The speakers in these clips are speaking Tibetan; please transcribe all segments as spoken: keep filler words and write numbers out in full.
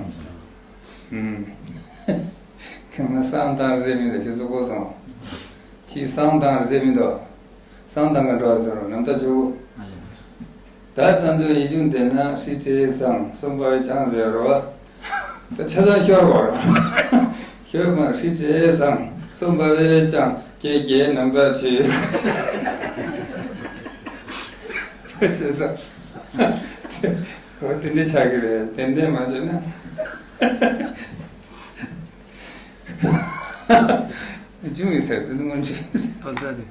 ཨུམ། ཁྱེད་མ་བསམ་བཏང་རེད་མི་འདུག་ཁྱེད་ཚོ་གོ་སོང་། ཅི་བསམ་བཏང་རེད་མི་འདུག་བསམ་བཏང་ག་འགྲོ་ཟེར་རོ་ནམ་ཟླ་བཅུ། ད་ལྟ་འདོད་ཡིད་འབྱུང་དེ་ན་ཧྲི་ཏྲེ་སང་སུམ་པ་བའི་ཅང་ཟེར་རོ། ད་ཆ་ཚང་ཤོར་བར། ཤོར་མ་ཧྲི་ཏྲེ་སང་སུམ་པ་བའི་ཅང་ཀྱེ་ཀྱེ་ནམ་ཟླ་བཅུ། ཆ་ཚང་། འོ་དེ་འདྲའི་ཆགས་ཀྱི་རེད། ཏན་ཏན་མ་བྱས་ན། ཅུང་ཡོད་ཟེར་དུས་སྔོན་ཆད། དོན་དག་དེ།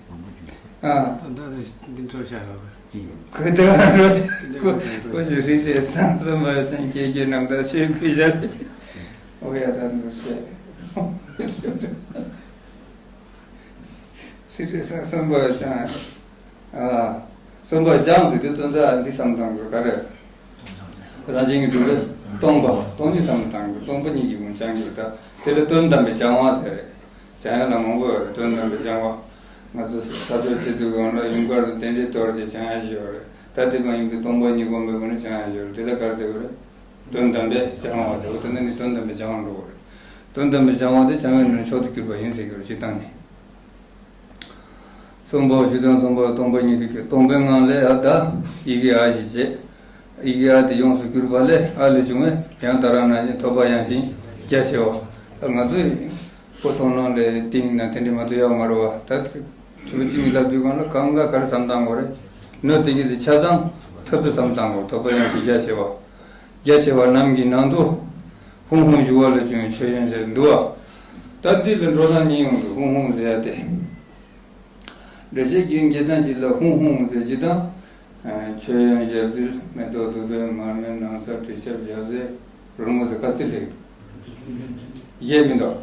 ཨ། དོན་དག་དེ་འདི་འཕྲོ་བཞག་ཡོད་པས། གོས་དེ་རང་རོ་ཞིག་གོ་གོ་ཞིག་རིག་རེད་བསམ་སོང་བ་ཅན་སྐྱེ་རྒྱུ་རྣམ་དག་ཤོད་དགོས་བཞག་ཨོ་ཡ་ད་འདུག་ཟེར། སྲིད་རེད་བསམ་བསམ་པ་ཅང་། ཨ། བསམ་པ་ཅང་དེ་དུས་དོན་དག་འདི་བསམ་བཏང་དགོས་ག་རེ། རང་བཞིན་གྱིས་གྲུབ་པའི་སྟོང་པ་སྟོང་ཉིད་བསམ་བཏང་དགོས། སྟོང་པ་ཉིད་ཀྱི་ངོ་བོ་ཅང་གྱུར་ད། དེ་ལ་དོན་དམ་པའི་སྦྱང་བ་ཟེར་རེད། སྦྱང་ཡ་ལ་མང་པོ་ཡོད་རེད། དོན་དམ་པའི་སྦྱང་བ། ང་ཚོ་ས་ཕྱོགས་སྤྱི་འཐུས་གང་ལ་ཡུངས་ཀར་དང་རྟེན་འབྲེལ་གཏོར་བྱེད་སྦྱང་ཡ་ཞིག་ཡོད་རེད། ད་དེ་མ་ཡིན་པའི་སྟོང་པ་ཉིད་སྒོམ་པའི་སྒོ་ནས་སྦྱང་ཡ་ཞིག་ཡོད་རེད། དེ་ལ་ག་རེ་ཟེར་དགོས་རེད། དོན་དམ་པའི་སྦྱང་བ་དེ་འོ་དེ་ནི་དོན་དམ་པའི་སྦྱང་བ་འགྲོ་དགོས་རེད། དོན་དམ་པའི་སྦྱང་བ་དེ་སྦྱང་བའི་ནང་མཆོག་ཏུ་གྱུར་པ་ཡིན་ཟེར་གྱི་རེད་སྤྱིར་བཏང་ནས། གསུམ་པ་ཞུ་དོན་གསུམ་པ་སྟོང་པ་ཉིད་དུ་གྱུར། སྟོང་པའི་ངང་ལས་ཨ་ད་ཡི་གེ་ཨ་ཞེས་བྱེད། ཡི་གེ་ཨ་དེ་ཡོངས་སུ་གྱུར་པ་ལས་ཨ་ལས་བྱུང་བས་ཡང་དག་རང་རྣམ་བཞིན་ཐོབ་པ་ཡངས་ཤིང་རྒྱ་ཆེ་བ། ད་ང་ཚོས་པོ་མཐོང་སྣང་ལས་ཏིང་ན་དེ་འདྲ་མ་གཏོགས་ཡོད་མ་རེད་བ། ད་ཆུ་ལ་ཅི་མི་ལབ་དུས་གང་ལ་གང་ག་ག་རེ་བསམ་བཏང་དགོས་རེད། སྣོད་དེ་གི་དེ་ཆ་ཚང་ཐོབ་པའི་བསམ་བཏང་གོ། ཐོབ་པ་ཡང་ཞིག་རྒྱ་ཆེ་བ། རྒྱ་ཆེ་བ་རྣམས་ཀྱི་ནང་དུ་ཧཱུྃ་ཧཱུྃ་ཞུ་བ་ལས་བྱུང་བའི་མཆོད་ཡོན་ཟེར་འདུག་བ། ད་འདི་ལ་འགྲོ་སྟངས་གཉིས་ཡོང་འདུག་ཧཱུྃ་ཧཱུྃ་ཟེར་ཡ་དེ། འགྲེལ་བཤད་ཀྱི་འགྲེལ་སྟངས་གཅིག་ལ་ཧཱུྃ་ཧཱུྃ་ཟེར་གཅིག་དང་། མཆོད་ཡོན་ཞབས་བསིལ་མེ་ཏོག་བདུག་སྤོས་མར་མེ་ནང་གསེར་དྲི་ཆབ་ཞལ་ཟས་རོལ་མོ་ཟེར་ག་ཚོད་ལེགས། བརྒྱད་མི་འདུག་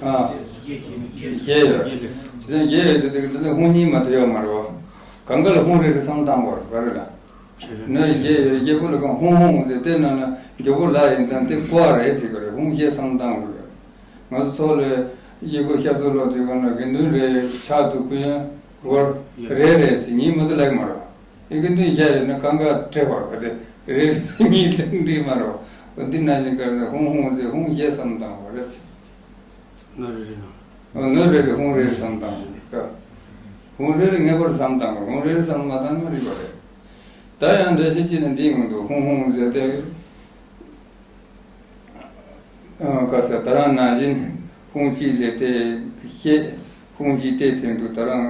ཨ། བརྒྱད་ཡོད། བརྒྱད་ཡོད་ཟེར་དུས་འདི་ནི་ཧཱུྃ་གཉིས་མ་གཏོགས་ཡོད་མ་རེད་བ། གང་ག་ལ་ཧཱུྃ་རེ་རེ་བསམ་བཏང་དགོས་རེད། ག་རེ་ལ། ནོར་བརྒྱད་ཡོད། བརྒྱད་པོ་ལ་གང་ཧཱུྃ་ཧཱུྃ་ཟེར་དེ་ནང་ལ་མགྱོགས་པོ་ལ་ཡིན་ཙང་དེ་བཀོལ་རེད་ཟེར་གི་རེད། ཧཱུྃ་བརྒྱད་བསམ་བཏང་དགོས་རེད། ང་ཚོ་ཚོ་ལས་ཡི་གེ་ཤབ་ཏུ་ལོ་དུས་གང་ལ་དགེ་འདུན་རེ་ཕྱག་ཏུ་ཀུན་སྒོར་རེ་རེ་ཟེར་གཉིས་མ་གཏོགས་ལེགས་མ་རེད། ཡི་གེ་འདུན་བརྒྱ་ཡོད་ན་གང་ག་སྤྲད་པར་ག་དེ་རེ་རེ་ཟེར་གཉིས་སྤྲད་འགྲིག་མ་རེད། འོ་འདི་ནང་བཞིན་ག་རེ་ཧཱུྃ་ཧཱུྃ་ཟེར་ཧཱུྃ་བརྒྱད་བསམ་བཏང་བ་རེད། ནོར་རེ་རེ་ནང་། འོ་ནོར་རེ་རེ་ཧཱུྃ་རེ་རེ་བསམ་བཏང་བ་རེད། ཧཱུྃ་རེ་རེ་ངེས་པར་བསམ་བཏང་བ། ཧཱུྃ་རེ་རེ་བསམ་མ་བཏང་ན་མ་རིག་པ་རེད། ད་ཡང་འགྲེལ་བཤད་ཅིག་ནི་འདི་ཡོང་འདུག་ཧཱུྃ་ཧཱུྃ་ཟེར་ཏེ། ཨ། ག་ས་ད་རང་ནང་བཞིན་ཧཱུྃ་གཅིག་ལས་ཏེ་བཤད། ཧཱུྃ་གཅིག་སྟེ་དོན་དུ་ད་རང་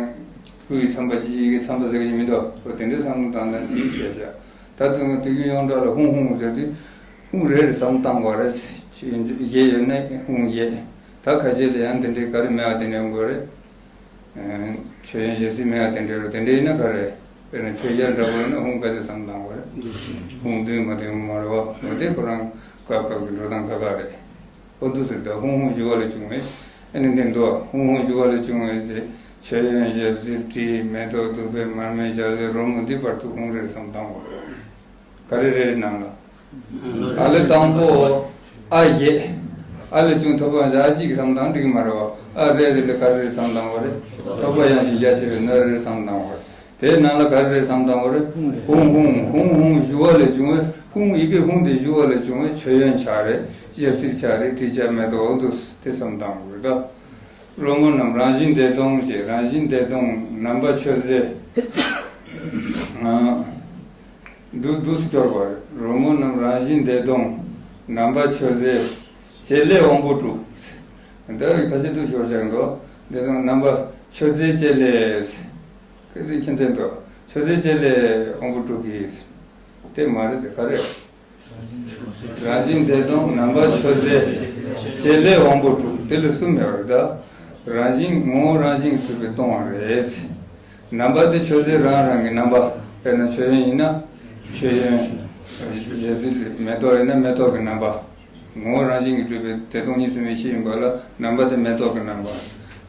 སྐུའི་མཚན་པ་ཅིག་ཡི་གེ་མཚན་པ་ཟེར་གྱི་མི་འདུག་འོ་དེ་འདྲའི་བསམ་བློ་བཏང་ན་ཅིག་བཤད་བྱ། ད་དུང་དུས་རྒྱུན་ཡོངས་གྲགས་ལ་ཧཱུྃ་ཧཱུྃ་ཟེར་དུས་ཧཱུྃ་རེ་རེ་བསམ་བཏང་བ་རེད། བརྒྱད་ཡོད་ན་ཧཱུྃ་བརྒྱད། ད་ཁ་ཤས་ལ་ཡང་དེ་འདྲའི་ག་རེ་མེད་པ་དེ་འདྲ་ཡོང་གི་རེད། མཆོད་ཡོན་ཞབས་བསིལ་མེད་པ་དེ་འདྲ་རེད། དེ་འདྲ་ཡིན་ན་ག་རེ། དཔེར་ན་མཆོད་ཡོན་འདྲ་པོ་ཡིན་ན་ཧཱུྃ་ག་ཚོད་བསམ་བཏང་བ་རེད། ཧཱུྃ་བདུན་མ་གཏོགས་ཡོང་མ་རེད་བ། འོ་དེ་ཁོ་རང་སྐབས་སྐབས་ཀྱི་འགྲོ་སྟངས་ཁག་ཁག་རེད། འོ་འདུག་ཟེར་ད་ཧཱུྃ་ཧཱུྃ་ཞུ་བ་ལས་བྱུང་བའི་ཨ་ནི་འདི་འདུག་ཧཱུྃ་ཧཱུྃ་ཞུ་བ་ལས་བྱུང་བའི་ཟེར། མཆོད་ཡོན་ཞབས་བསིལ་དྲི་མེ་ཏོག་བདུག་སྤོས་མར་མེ་ཞལ་ཟས་རོལ་མོ་འདི་བར་དུ་ཧཱུྃ་རེ་རེ་བསམ་བཏང་བ་རེད། ག་རེ་རེ་རེ་ནང་ལ། ཨ་ལས་དང་པོ་ཨ་བརྒྱད། ཨ་ལས་བྱུང་ཐོབ་པ་ཡང་ཞིག་ཨ་གཅིག་གིས་བསམ་བཏང་འགྲིག་གི་མ་རེད་བ། ཨ་རེ་རེ་ལ་ག་རེ་རེ་བསམ་བཏང་བ་རེད། ཐོབ་པ་ཡང་ཞིག་རྒྱ་ཆེ་བའི་ནོར་རེ་རེ་བསམ་བཏང་བ་རེད། དེའི་ནང་ལ་ག་རེ་རེ་བསམ་བཏང་བ་རེད། ཧཱུྃ་ཧཱུྃ་ཧཱུྃ་ཧཱུྃ་ཞུ་བ་ལས་བྱུང་བའི་ཧཱུྃ་ཡི་གེ་ཧཱུྃ་དེ་ཞུ་བ་ལས་བྱུང་བའི་མཆོད་ཡོན་ཆ་རེད། ཞབས་བསིལ་ཆ་རེད། དྲི་ཆབ་མེ་ཏོག་འོ་འདུག་དེ་བསམ་བཏང་བ་རེད་ད། རོལ་མོ་རྣམས་རང་བཞིན་བདེ་སྟོང་ཞེས། རང་བཞིན་བདེ་སྟོང་ནམ་པ་མཆོད་རྫས། ཨ། འདུག་འདུག་སྐྱོར་བ་རེད། རོལ་མོ་རྣམས་རང་བཞིན་བདེ་སྟོང་ནམ་པ་མཆོད་རྫས་བྱེད་ལས་དབང་པོ་དྲུག་འདི་ཁ་ཤས་འདུག་ཤོར་བཞག་འདུག་བདེ་སྟོང་ནམ་པ་མཆོད་རྫས་བྱེད་ལས། ཁ་ཤས་ཁྱེད་ཚོས་འདུག་མཆོད་རྫས་བྱེད་ལས་དབང་པོ་དྲུག་གིས། དེ་མ་རེད་ཟེར་ག་རེ། རང་བཞིན་བདེ་སྟོང་ནམ་པ་མཆོད་རྫས་བྱེད་ལས་དབང་པོ་དྲུག་དེ་ལ་གསུམ་ཡོད་རེད་ད། རང་བཞིན་ངོ་བོ་རང་བཞིན་གྱིས་གྲུབ་པའི་སྟོང་བ་རེད། ནམ་པ་དེ་མཆོད་རྫས་རང་རང་གི་རྣམ་པ། དཔེར་ན་མཆོད་ཡོན་ཡིན་ན། མཆོད་ཡོན། ཞབས་བསིལ་མེ་ཏོག་ཡིན་ན་མེ་ཏོག་གི་རྣམ་པ། ངོ་བོ་རང་བཞིན་གྱིས་གྲུབ་པའི་བདེ་སྟོང་གཉིས་སུ་མེད་བཞི་ཡིན་པ་ལ་ནམ་པ་དེ་མེ་ཏོག་གི་རྣམ་པ།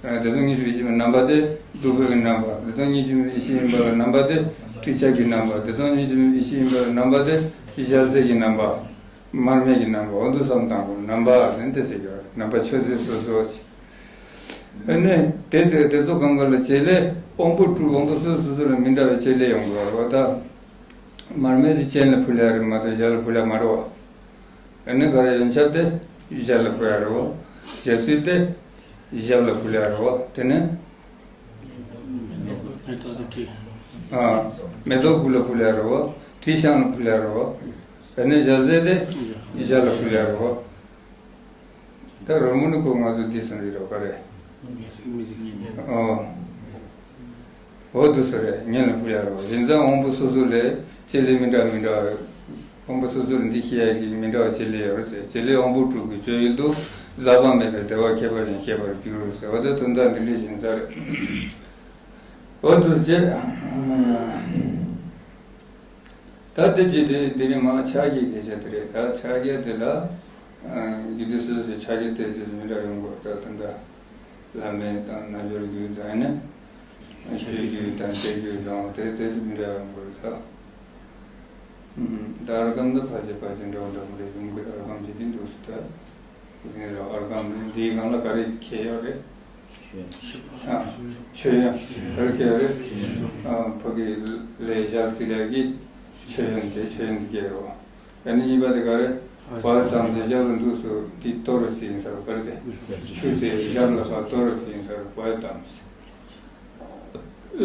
བདེ་སྟོང་གཉིས་སུ་མེད་བཞི་ཡིན་པ་ནམ་པ་དེ་བདུག་སྤོས་ཀྱི་རྣམ་པ། བདེ་སྟོང་གཉིས་སུ་མེད་བཞི་ཡིན་པ་ལ་ནམ་པ་དེ་དྲི་ཆབ་ཀྱི་རྣམ་པ། བདེ་སྟོང་གཉིས་སུ་མེད་བཞི་ཡིན་པ་ལ་ནམ་པ་དེ་ཞལ་ཟས་ཀྱི་རྣམ་པ། མར་མེ་ཀྱི་རྣམ་པ། འོ་འདུག་བསམ་བཏང་དགོས། རྣམ་པ་ཟེར་ཏེ་ཟེར་གྱི་རེད། རྣམ་པ་མཆོད་རྫས་སོ་སོ། ཨ་ནི་དེ་དེ་དེ་ཚོ་གང་ག་ལ་བྱེད་ལས་དབང་པོ་དྲུག་དབང་པོ་སོ་སོ་སོ་ལ་མི་འདྲ་བའི་བྱེད་ལས་ཡོང་དགོས་རེད་བ་ད། མར་མེ་དེ་སྤྱན་ལ་ཕུལ་ཡ་རེད་མ་གཏོགས་ཞབས་ལ་ཕུལ་ཡ་མ་རེད་བ། ཨ་ནི་ག་རེ་ཡོན་ཆབ་དེ་ཞབས་ལ་ཕུལ་ཡ་རེད་བ། ཞབས་བསིལ་དེ་ཞབས་ལ་ཕུལ་ཡ་རེད་བ། དེ་ནས། མེ་ཏོག་དེ་དྲི། ཨ། མེ་ཏོག་སྐུ་ལ་ཕུལ་ཡ་རེད་བ། དྲི་ཤམ་ལ་ཕུལ་ཡ་རེད་བ། དེ་ནས་ཞལ་ཟས་དེ་ཞབས་ལ་ཕུལ་ཡ་རེད་བ། ད་རོལ་མོ་ནི་ཁོ་ང་ཚོ་འདི་ཟེར་གྱི་རེད་བ། ག་རེ། ཨོ། འོ་འདུག་སེ་རེད། སྙན་ལ་ཕུལ་ཡ་རེད་བ། བྱས་ཙང་དབང་པོ་སོ་སོ་ལས་བྱེད་ལས་མི་འདྲ་མི་འདྲ། དབང་པོ་སོ་སོ་ལ་འདི་བྱེད་ཡ་གི་མི་འདྲ་བ་བྱེད་ལས་ཡོད་རེད་ཟེར། བྱེད་ལས་དབང་པོ་དྲུག་གི་སྤྱོད་ཡུལ་དུ་ཟག་པ་མེད་པའི་བདེ་བ་ཁྱད་པར་ཅན་ཤེས་པར་འགྱུར་ཟེར་བ་དེ་དོན་དག་འདི་འདྲ་ཞིག་ཡིན་ས་རེད། འོ་འདུག་སེ་བྱས། ད་དེ་རྗེས་དེ་འདི་ནི་མ་ཕྱག་རྒྱའི་སྐད་ཆ་དེ་རེད། ད་ཕྱག་རྒྱ་དེ་ལ་རྒྱུད་སྡེ་སོ་སོའི་ཕྱག་རྒྱ་དེ་དེ་མི་འདྲ་ཡོང་དགོས། ད་ད་ལྟ་བླ་མེད་དང་རྣལ་འབྱོར་རྒྱུད་དང་ནི་སྤྱོད་རྒྱུད་དང་བྱེད་རྒྱུད་དང་དེ་དེ་མི་འདྲ་ཡོང་དགོས་རེད་ད། ད་ཨར་ཀམ་ད་ཕལ་ཆེར་ཕལ་ཆེར་འདྲ་བོ་འདྲ་པོ་རེད། ཡོང་གི་ཨར་ཀམ་བྱེད་དུས་འདུག་སུ་ད། ཟིན་རོགས། ཨར་ཀམ་ནི་འདིའི་སྒང་ལ་ག་རེ་འཁེལ་ཡོད་རེད། ཨ། མཆོད་ཡོན། ག་རེ་འཁེལ་ཡོད་རེད། ཨ། ཕ་གི་ལས་ཞབས་བསིལ་ཡག་གི་མཆོད་ཡོན་དེ་མཆོད་ཡོན་དེ་འཁེལ་རོགས། ཨ་ནི་གཉིས་པ་དེ་ག་རེ། བ་དམ་ཚིག་ཞབས་ལ་འདུག་སུ་དེ་གཏོར་རོགས་ཟིན་ས་རོགས། ག་རེ་དེ། ཆུ་དེ་ཞབས་ལ་ཕར་གཏོར་རོགས་ཟིན་ས་རོགས། བ་དམ་ཚིག་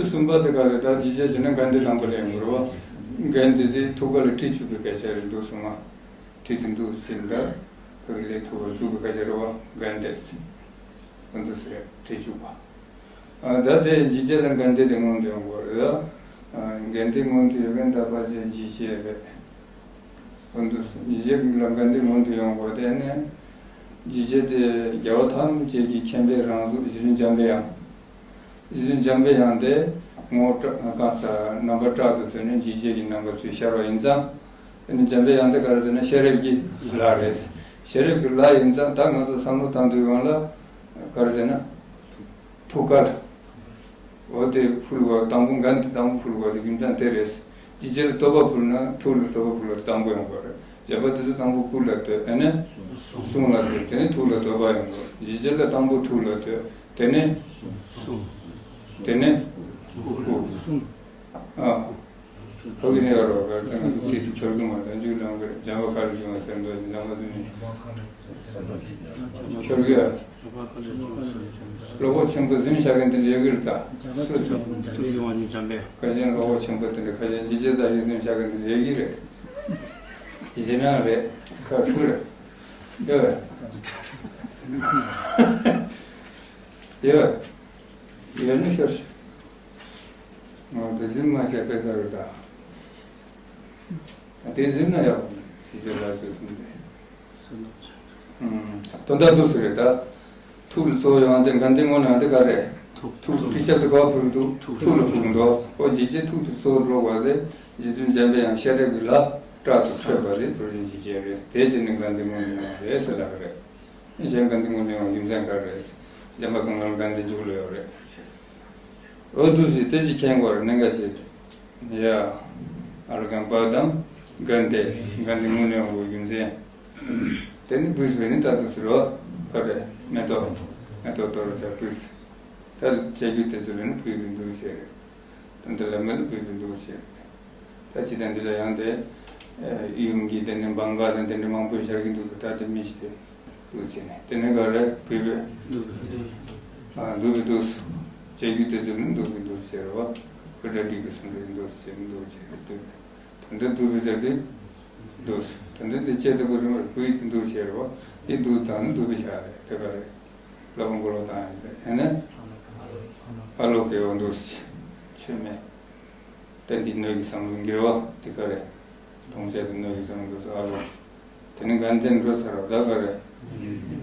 གསུམ་པ་དེ་ག་རེ། ད་ཅི་བྱ་བྱས་ན་དགའ་ལྡན་དང་པོ་ལ་ཡོང་དགོས་རེད་བ། དགའ་ལྡན་དེ་ཐུགས་ཀ་ལ་གྲི་བཅུག་པའི་སྐད་ཆ་རེད་འདུག་སོང་ང་། གྲི་དེ་འདུག་ཟིན་ད། ཁོ་གི་ལས་ཐུགས་ཀ་བཅུག་པའི་སྐད་ཆ་རེད་བ། དགའ་ལྡན་དེ། འོ་འདུག་སེ་གྲི་བཅུག་པ། ཨ། ད་དེ་འཇིགས་བྱེད་ལ་དགའ་ལྡན་དེ་སྔོན་དུ་ཡོང་དགོས་རེད། ཨ། དགའ་ལྡན་སྔོན་དུ་ཡོད་མཁན་ད་ཕལ་ཆེར་འཇིགས་བྱེད་རེད། འོ་འདུག་འཇིགས་བྱེད་ལ་དགའ་ལྡན་སྔོན་དུ་ཡོང་དགོས། དེ་ནས་འཇིགས་བྱེད་དེ་རྒྱལ་བ་ཐམས་ཅད་ཀྱི་མཁྱེན་པའི་རང་གཟུགས་རྗེ་བཙུན་འཇམ་པའི་དབྱངས། རྗེ་བཙུན་འཇམ་པའི་དབྱངས་དེ་ངོ་བོ་བཀྲག་གང་ཟག་རྣམ་པ་བཀྲག་ཏུ་བཏོན་ནས་འཇིགས་བྱེད་ཀྱི་རྣམ་པ་ཚོས་ཤར་བ་ཡིན་ཙང་། དེ་ནི་འཇམ་པའི་དབྱངས་དེ་ག་རེ་ཟེར་ན་ཤེས་རབ་ཀྱི་ལྷ་རེད། ཤེས་རབ་ཀྱི་ལྷ་ཡིན་ཙང་ད་ང་ཚོ་བསམ་བློ་བཏང་དུས་སྒང་ལ་ག་རེ་ཟེར་ན། ཐུགས་ཀར། འོ་དེ་ཕུལ་བ་དང་པོ། འགན་དེ་དང་པོ་ཕུལ་བ་ལ་རྒྱུ་མཚན་དེ་རེད། འཇིགས་བྱེད་ལ་བསྟོད་པ་ཕུལ་ན་ཐུགས་ལ་བསྟོད་པ་ཕུལ་བ་དང་པོ་ཡོང་བ་རེད། གཞན་པ་དེ་ཚོ་དང་པོ་སྐུ་ལ་བསྟོད། ཨ་ནི་གསུང་ལ་བསྟོད། དེ་ནས་ཐུགས་ལ་བསྟོད་པ་ཡོང་བ་རེད། འཇིགས་བྱེད་ལ་དང་པོ་ཐུགས་ལ་བསྟོད། དེ་ནས་གསུང་། དེ་ནས་སྐུ། ཨ། ཕ་གི་ནས་ཡོད་རོགས། གར་དང་སྲིད་ཞུ་འཁྱོར་གི་མ་རེད། འཇུག་ལམ་གི་འཇམ་པ་མཁའ་ལ་བྱུང་བ་ཟེར་འདུག་འཇམ་པ་དེ་ནི་འཁྱོར་གི་ཡ། ཀློག་པ་ཆེན་པོ་ཟིན་བཞག་མཁན་དེ་འདྲ་ཡོད་ཀྱི་རེད་ད། སུ་དང་། ཐུགས་ཀྱི་དབང་ཕྱུག་འཇམ་པས། ཁ་ཆེན་ཀློག་པ་ཆེན་པོ་དེ་འདྲ། ཁ་ཆེན་འཇིགས་བྱེད་ལྟ་བུ་ཟིན་བཞག་མཁན་དེ་འདྲ་ཡོད་ཀྱི་རེད། ཡིན་ན་རེད། ཁ་ཁུ་རེད། ཡོད། ཡོད། ཡོད་ནི་ཤོར་ཤོར། ང་དེ་ཟིན་མ་བྱས་པའི་ས་རུ་ད། དེ་ཟིན་ན་ཡག་པོ་ཞིག་ལ་ཆོས་གསུངས་ཏེ། དོན་དག་འདུག་སེ་རེད་ད། ཐུགས་ལ་གཙོ་བོ་ཡོང་དེ་འགན་དེ་སྔོན་ལ་ཡོང་དེ་ག་རེད། ཐུགས། ཐུགས་ཁྲིད་ཆབ་དེ་ག་པར་ཕུལ་འདུག་ཐུགས་ལ་ཕུལ་འདུག་འོ་འཇིགས་བྱེད་ཐུགས་དེ་གཙོ་བོ་འགྲོ་བ་རེད། རྗེ་བཙུན་འཇམ་པའི་དབྱངས་ཤེས་རབ་ཀྱི་ལྷ་བཀྲག་ཏུ་འཁྲིད་པ་རེད། དེ་བཞིན་འཇིགས་བྱེད་རེད། དེ་བྱས་ནས་འགན་དེ་སྔོན་ལ་ཡོང་རེད་ཟེར་ལབ་རེད། གཞན་འགན་དེ་སྔོན་ལ་ཡོང་རྒྱུ་མཚན་ག་རེ་རེད། འཇམ་པ་གང་ལ་འགན་དེ་མཇུག་ལ་ཡོད་རེད། འོ་འདུག་སེ་དེ་ཅིག་མཁྱེན་དགོས་རེད། གནད་འགག་ཅིག་རེད། ཡ། ཨ་རུ་རྐང་པ་དང་། འགན་དེ། འགན་དེ་སྔོན་ལ་ཡོང་དགོས་རྒྱུ་མཚན། དེ་ནི་བུས་པས་ནི་ད་འདུག་ཟེར་རོ། ག་རེ། མེ་ཏོག་མེ་ཏོག་གཏོར་བྱ་བུས། ད་བྱེད་རྒྱུ་དེ་ཚོ་ལ་ནི་བུས་པའི་འདུག་བྱེད་རེད། ད་འདི་ལ་མི་ལ་བུས་པའི་འདུག་བྱེད་རེད། ད་ཅི་ད་འདི་ལ་ཡང་དེ། ཡུམ་གྱི་དེ་ནི་བང་ག་དང་དེ་འདྲ་མང་པོ་བཞག་གི་འདུག་ད་དེ་མི་ཤེས། འདུག་བྱས་ནས་དེ་ནས་ག་རེ་བུས་པས། འདུག་པའི་འདུག་ཨ། འདུག་པའི་འདུག་བྱེད་རྒྱུ་དེ་ཚོ་ནི་འདུག་པའི་འདུག་ཟེར་བ། བུ་ཏྲ་འགྲིག་པའི་སུ་འདུག་པའི་འདུག་ཟེར་འདུག་བྱས་ནས་འདུག་ད་འདི་འདུག་པའི་ཟེར་དུས། འདུག་ད་འདི་འདི་བྱེད་དུ་བུ་རིང་བུ་ཡི་འདུག་བྱས་རེད་བ། དེ་འདུག་དང་ནི་འདུག་པའི་ཆ་རེད། དེ་ག་རེད། ལ་བུ་མགོ་ལོག་བཏང་ཡིན་པས། ཨ་ནི། ཨ་ལོ་གེ་བ་འདུག་ཆོས་མེད། ད་འདི་སྣོད་ཀྱི་བསམ་བློ་འགྱུར་བ་དེ་ག་རེད། ལྟུང་བྱེད་དུ་སྣོད་ཀྱི་བསམ་བློ་སོགས་ཨ་ལོ། དེ་ནི་འགན་དེ་འགྲོ་ཚར་བ་ད་ག་རེད།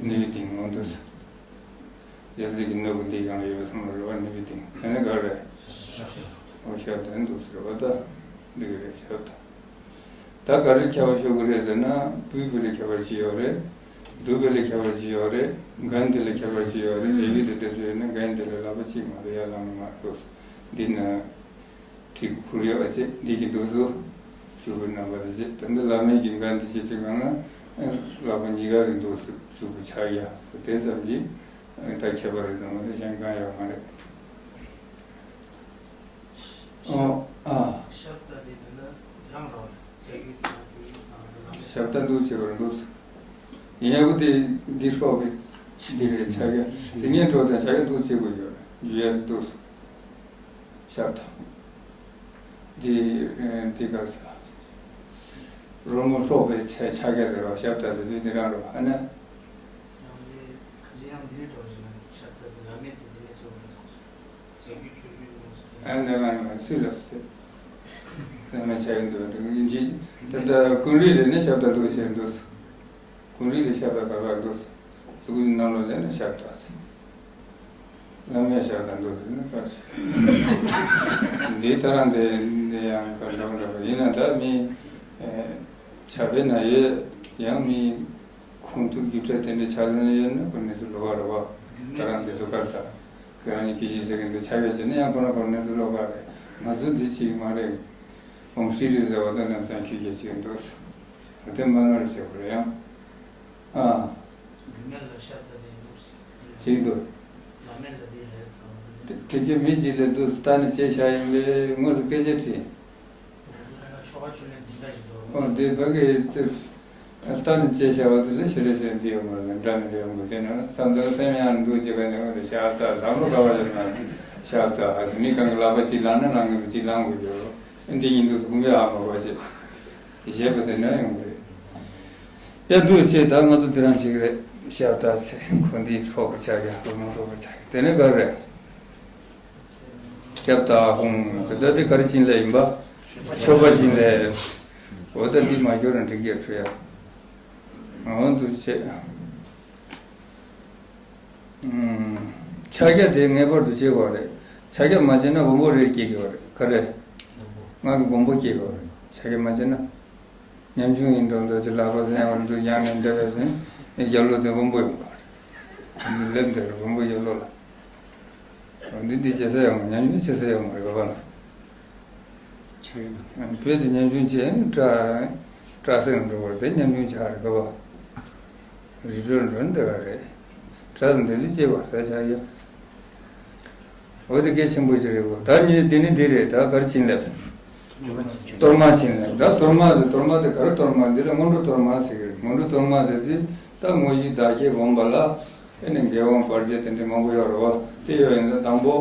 ནུས་པའི་སྟེང་ངོ་འདུག་ས། རྒྱལ་སྲིད་ཀྱི་སྣོད་པོ་འདི་ཡང་ཡོད་པའི་བསམ་བློ་རེད་བ། ནུས་པའི་སྟེང་དེ་ནི་ག་རེད། འོ་ཞབས་དེ་འདུག་ཟེར་བ་ད། འདི་ག་རེད་ཞབས་ད། ད་ག་རེ་ཁྱད་པར་ཤོད་ཀྱི་རེད་ཟེར་ན་བུས་པའི་ལ་ཁྱད་པར་ཅི་ཡོད་རེད། འདུག་པའི་ལ་ཁྱད་པར་ཅི་ཡོད་རེད། འགན་དེ་ལ་ཁྱད་པར་ཅི་ཡོད་རེད། རེ་བའི་དེ་དེ་ཚོ་ཡོད་ན་འགན་དེ་ལ་ལག་པ་གཅིག་མ་གཏོགས་ཡར་ལངས་མ་འདུག་འདི་ན། གྲི་གུ་ཁུར་ཡོད་པ་བྱས་འདི་གི་འདུག་སུ། ཆུ་བུར་རྣམ་པ་དེ་བྱས་ད་འདི་བླ་མེད་ཀྱི་འགན་དེ་བྱེད་དུས་གང་ན། ལག་པ་གཉིས་ཀ་གི་འདུག་སུ་ཆུ་བུར་ཆག་ཡ་དེ་ཙམ་གྱིས། ད་ཁྱད་པར་རེད་དང་མ་གཏོགས་གཞན་གང་ཡོད་མ་རེད། ཨོ། ཨ། ཤབ་ད་དེ་དེ་ལ་རང་རང་བྱ་ཡུལ་དང་བྱ་ཡུལ་དང་ལམ། ཤབ་ད་འདུག་བྱེད་པར་འདུག་ཡིན་ཡག་པོ་དེ་འདི་སྲོག་གི་འདི་རེད་ཆག་ཡ། ཟིན་ངན་གྲོགས་དང་ཆག་ཡ་འདུག་བྱེད་དགོས་ཡོད་རེད། ཡུལ་ཡ་འདུག་ཤབ་ད། འདི་འདི་གར་ས། རོལ་མོ་སྲོག་པའི་ཆ་ཆག་ཡ་རེད་བ། ཤབ་ད་ཟེར་དུས་འདི་རང་རེད་བ། ཨ་ནི། ཡང་འདི་ཁ་ཆེ་ཡང་འདི་རེད་འགྲོ་བཞིན་ཤབ་ད་དེ་ལམ་མེད་དེ་འདི་ལས་ཚོགས་རེད། ཨ་ནི་ང་ང་སུས་ལབ་སྟེ། ང་ང་བྱ་ཡི་འདུག་འདུག་ཡིན་གྱི། ད་ལྟ་ཀུན་རིག་ལས་ནི་ཤབ་ད་འདུག་བྱས་འདུག་ཀུན་རིག་ལས་ཤབ་ད་ག་ག་འདུག་གཙུག་གི་ནང་ལོགས་ལས་ནི་ཤབ་ད་ཟེར། ལམ་མེད་ཤབ་ད་འདུག་ཟེར་ན་ག་ཟེར། འདི་ད་རང་དེ་འདི་ཡང་ག་འདྲ་འདྲ་པོ་ཡིན་ན་ད་མི། ཨེ། བྱ་བའི་ན་ཡོད་ཡང་མི། ཁུངས་ཐུབ་རྒྱུ་འབྲས་དེ་འདྲའི་ཕྱག་ལེན་ཡོད་ན་ཁོ་གནས་ཚུལ་ལོགས་ཀ་རེད་བ། ད་རང་འདི་ཚོ་གར་ས། ཁོ་རང་གཉིས་སྐད་ཆ་ཟེར་གི་འདུག་ཆ་བེད་བྱས་ན་ཡང་ཁོ་རང་ཁོ་གནས་ཚུལ་ལོགས་ཀ་རེད། ང་ཚོ་འདི་ཅིག་མ་རེད། འོང་ཧྲི་རི་ཟེར་བ་དང་རྣམ་བྱང་ཁྱི་སྐད་ཅིག་འདུག་ཨ་དེ་མ་ནོར་བྱེད་དགོས་རེད་ཡང་། ཨ། རྒྱུ་མེད་ལ་ཤ་བཏགས་ཏེ་འདུག་ཅིག་འདུག་ལ་མེད་ལ་དེ་རེད་ཟེར་བ་དེ། དེ་གི་མི་གཅིག་ལ་འདུག་ལྟ་ནི་ཅེས་བྱ་ཡིན་པས་དངོས་སུ་སྐད་ཆ་དྲིས། ཨོ་དེ་ཕ་གི་ཙི། ལྟ་ནི་ཅེས་བྱ་བ་དེ་ལས་ཤེས་རེ་ཤེས་འདི་ཡོད་མ་རེད། འདྲ་ནི་རེད་མོ། དེ་ནི་བསམ་ཚུལ་སེམས་ཡང་འདུག་ཅེས་པ་ནི་འོ་དེ་ཤ་བཏགས་བསམ་བློ་ག་བ་ཡོད་ན་ཤ་བཏགས་ཨ་ཙི་མི་གང་གི་ལག་པ་གཅིག་ལངས་ན་ལངས་གི་གཅིག་ལངས་དགོས་ཀྱི་རེད། འདི་ཡིན་འདུག་ཟེར་དགོངས་པའི་ཨ་མ་གོ་ཅེས་བཞེས་པ་དེ་ནི་ཡོང་གི་རེད། ཡ་འདུག་ཅེས་ད་ང་ཚོ་དེ་རང་བྱེད་ཀྱི་རེད། ཤ་བཏགས་ཚེ་ཁོ་འདིའི་ཚོགས་པ་ཆགས་ཀྱི་ཧོ་མོ་ཚོགས་པ་ཆགས་ཀྱི་དེ་ནི་ག་རེད། སྐྱབས་དང་ཧོང་ཟེར་ད་དེ་ག་རེ་བྱིན་ལས་ཡིན་པ། མཆོད་པ་བྱིན་ལས། འོ་ད་འདི་མ་ཤོར་ན་འགྲིག་གི་ཡོད་ཚོད་ཡ། འོ་འདུག་བྱས། ཕྱག་རྒྱ་དེ་ངེས་པར་དུ་བྱེད་དགོས་རེད། ཕྱག་རྒྱ་མ་བྱས་ན་སྦོམ་པོ་རེ་སྐྱེ་གི་ཡོད་རེད། ག་རེ། ང་གི་སྦོམ་པོ་སྐྱེ་གི་ཡོད་རེད། ཕྱག་རྒྱ་མ་བྱས་ན། ཉམ་ཆུང་ཡིན་འགྲོ་འདོད་ཀྱི་ལག་པ་ཟིན་ཡང་འདུག་ཡང་ནས་འདེབས་པས་ཟིན། རྒྱབ་ལོག་དེ་སྦོམ་པོ་ཡོང་གི་རེད། སླེབས་འདི་རེད་སྦོམ་པོ་རྒྱབ་ལོག་ལ། འོ་འདི་འདི་བྱེད་ས་ཡོད་མ་ཉམ་ཆུང་བྱེད་ས་ཡོད་མ་རེད་ག་པ་ལ། ཆགས་ཡོད་ན། བོད་དུ་ཉམ་ཆུང་བྱས་ནས་སྐྲ་སྐྲ་སེང་འགྲོ་བར་དེ་ཉམ་ཆུང་ཆགས་རེད་ག་པ། རི་ཁྲོད་འགྲོ་འདི་ག་རེད། སྐྲ་ལ་འདི་ལས་སྐྱེ་བ་ད་ཆགས་ཡོད། འོ་དེ་གལ་ཆེན་པོ་ཅིག་རེད་གོ་ད་ནི་འདི་ནི་འདི་རེད་ད་གར་ཕྱིན་ལེབ། གཏོར་མ་ཕྱིན་ལེབ་ད་གཏོར་མ་ཟེར་གཏོར་མ་དེ་གར་གཏོར་མ་འདི་ལ་སྔོན་འགྲོ་གཏོར་མ་ཟེར་གི་རེད། སྔོན་འགྲོ་གཏོར་མ་ཟེར་དུས་ད་དངོས་གཞི་བདག་བསྐྱེད་སྒོམ་པ་ལ་ཨེ་ནི་དགེ་བ་བར་ཆད་དེ་འདྲ་མང་པོ་ཡོད་རེད་བ། དེ་ཡོད་ཡིན་ད་དང་པོ་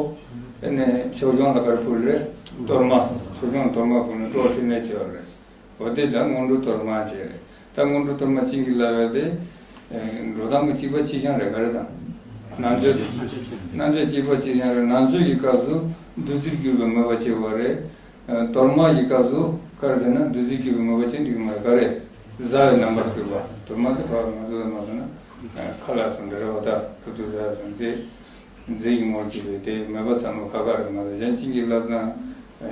ཨེ་ནི་ཕྱོགས་སྐྱོང་ལ་གར་ཕུལ་རེད། གཏོར་མ་ཕྱོགས་སྐྱོང་གཏོར་མ་ཕུལ་ནས་སྤྲོ་ཕྲིན་ལས་བྱེད་ཡོད་རེད། འོ་དེ་ལ་སྔོན་འགྲོ་གཏོར་མ་བྱས་རེད། ད་སྔོན་འགྲོ་གཏོར་མ་བྱིན་གྱིས་བརླབས་པ་དེ། འགྲོ་སྟངས་ཀྱི་གཅིག་པ་གཅིག་རྐྱང་རེད་ག་རེ་དང་། རྣལ་འབྱོར་དེ། རྣལ་འབྱོར་གཅིག་པ་གཅིག་རྐྱང་རེད། རྣལ་འབྱོར་གྱི་སྐབས་སུ་བདུད་རྩིར་གྱུར་པའི་མོས་པ་བྱེད་དགོས་རེད། གཏོར་མ་གྱི་སྐབས་སུ་ག་རེ་ཟེར་ན་བདུད་རྩིར་གྱུར་པའི་མོས་པ་ཅན་འགྲིག་མ་རེད་ག་རེ། བཟའ་བའི་རྣམ་པར་གྱུར་པ་གཏོར་མ་དེ་ཕར་མ་བཟོས་མ་བཟོས་ན། ཁ་ལག་སོགས་འདི་རེད་བ་ད་ཁུ་ཐུག་བཟའ་སོང་དེ། རྫས་ཀྱི་ངོར་གྱུར་པའི་དེ་མོས་པ་ཚང་མ་ཁ་ཁ་རེད་མ་གཏོགས་གཞན་གཅིག་གིས་ལབ་ན།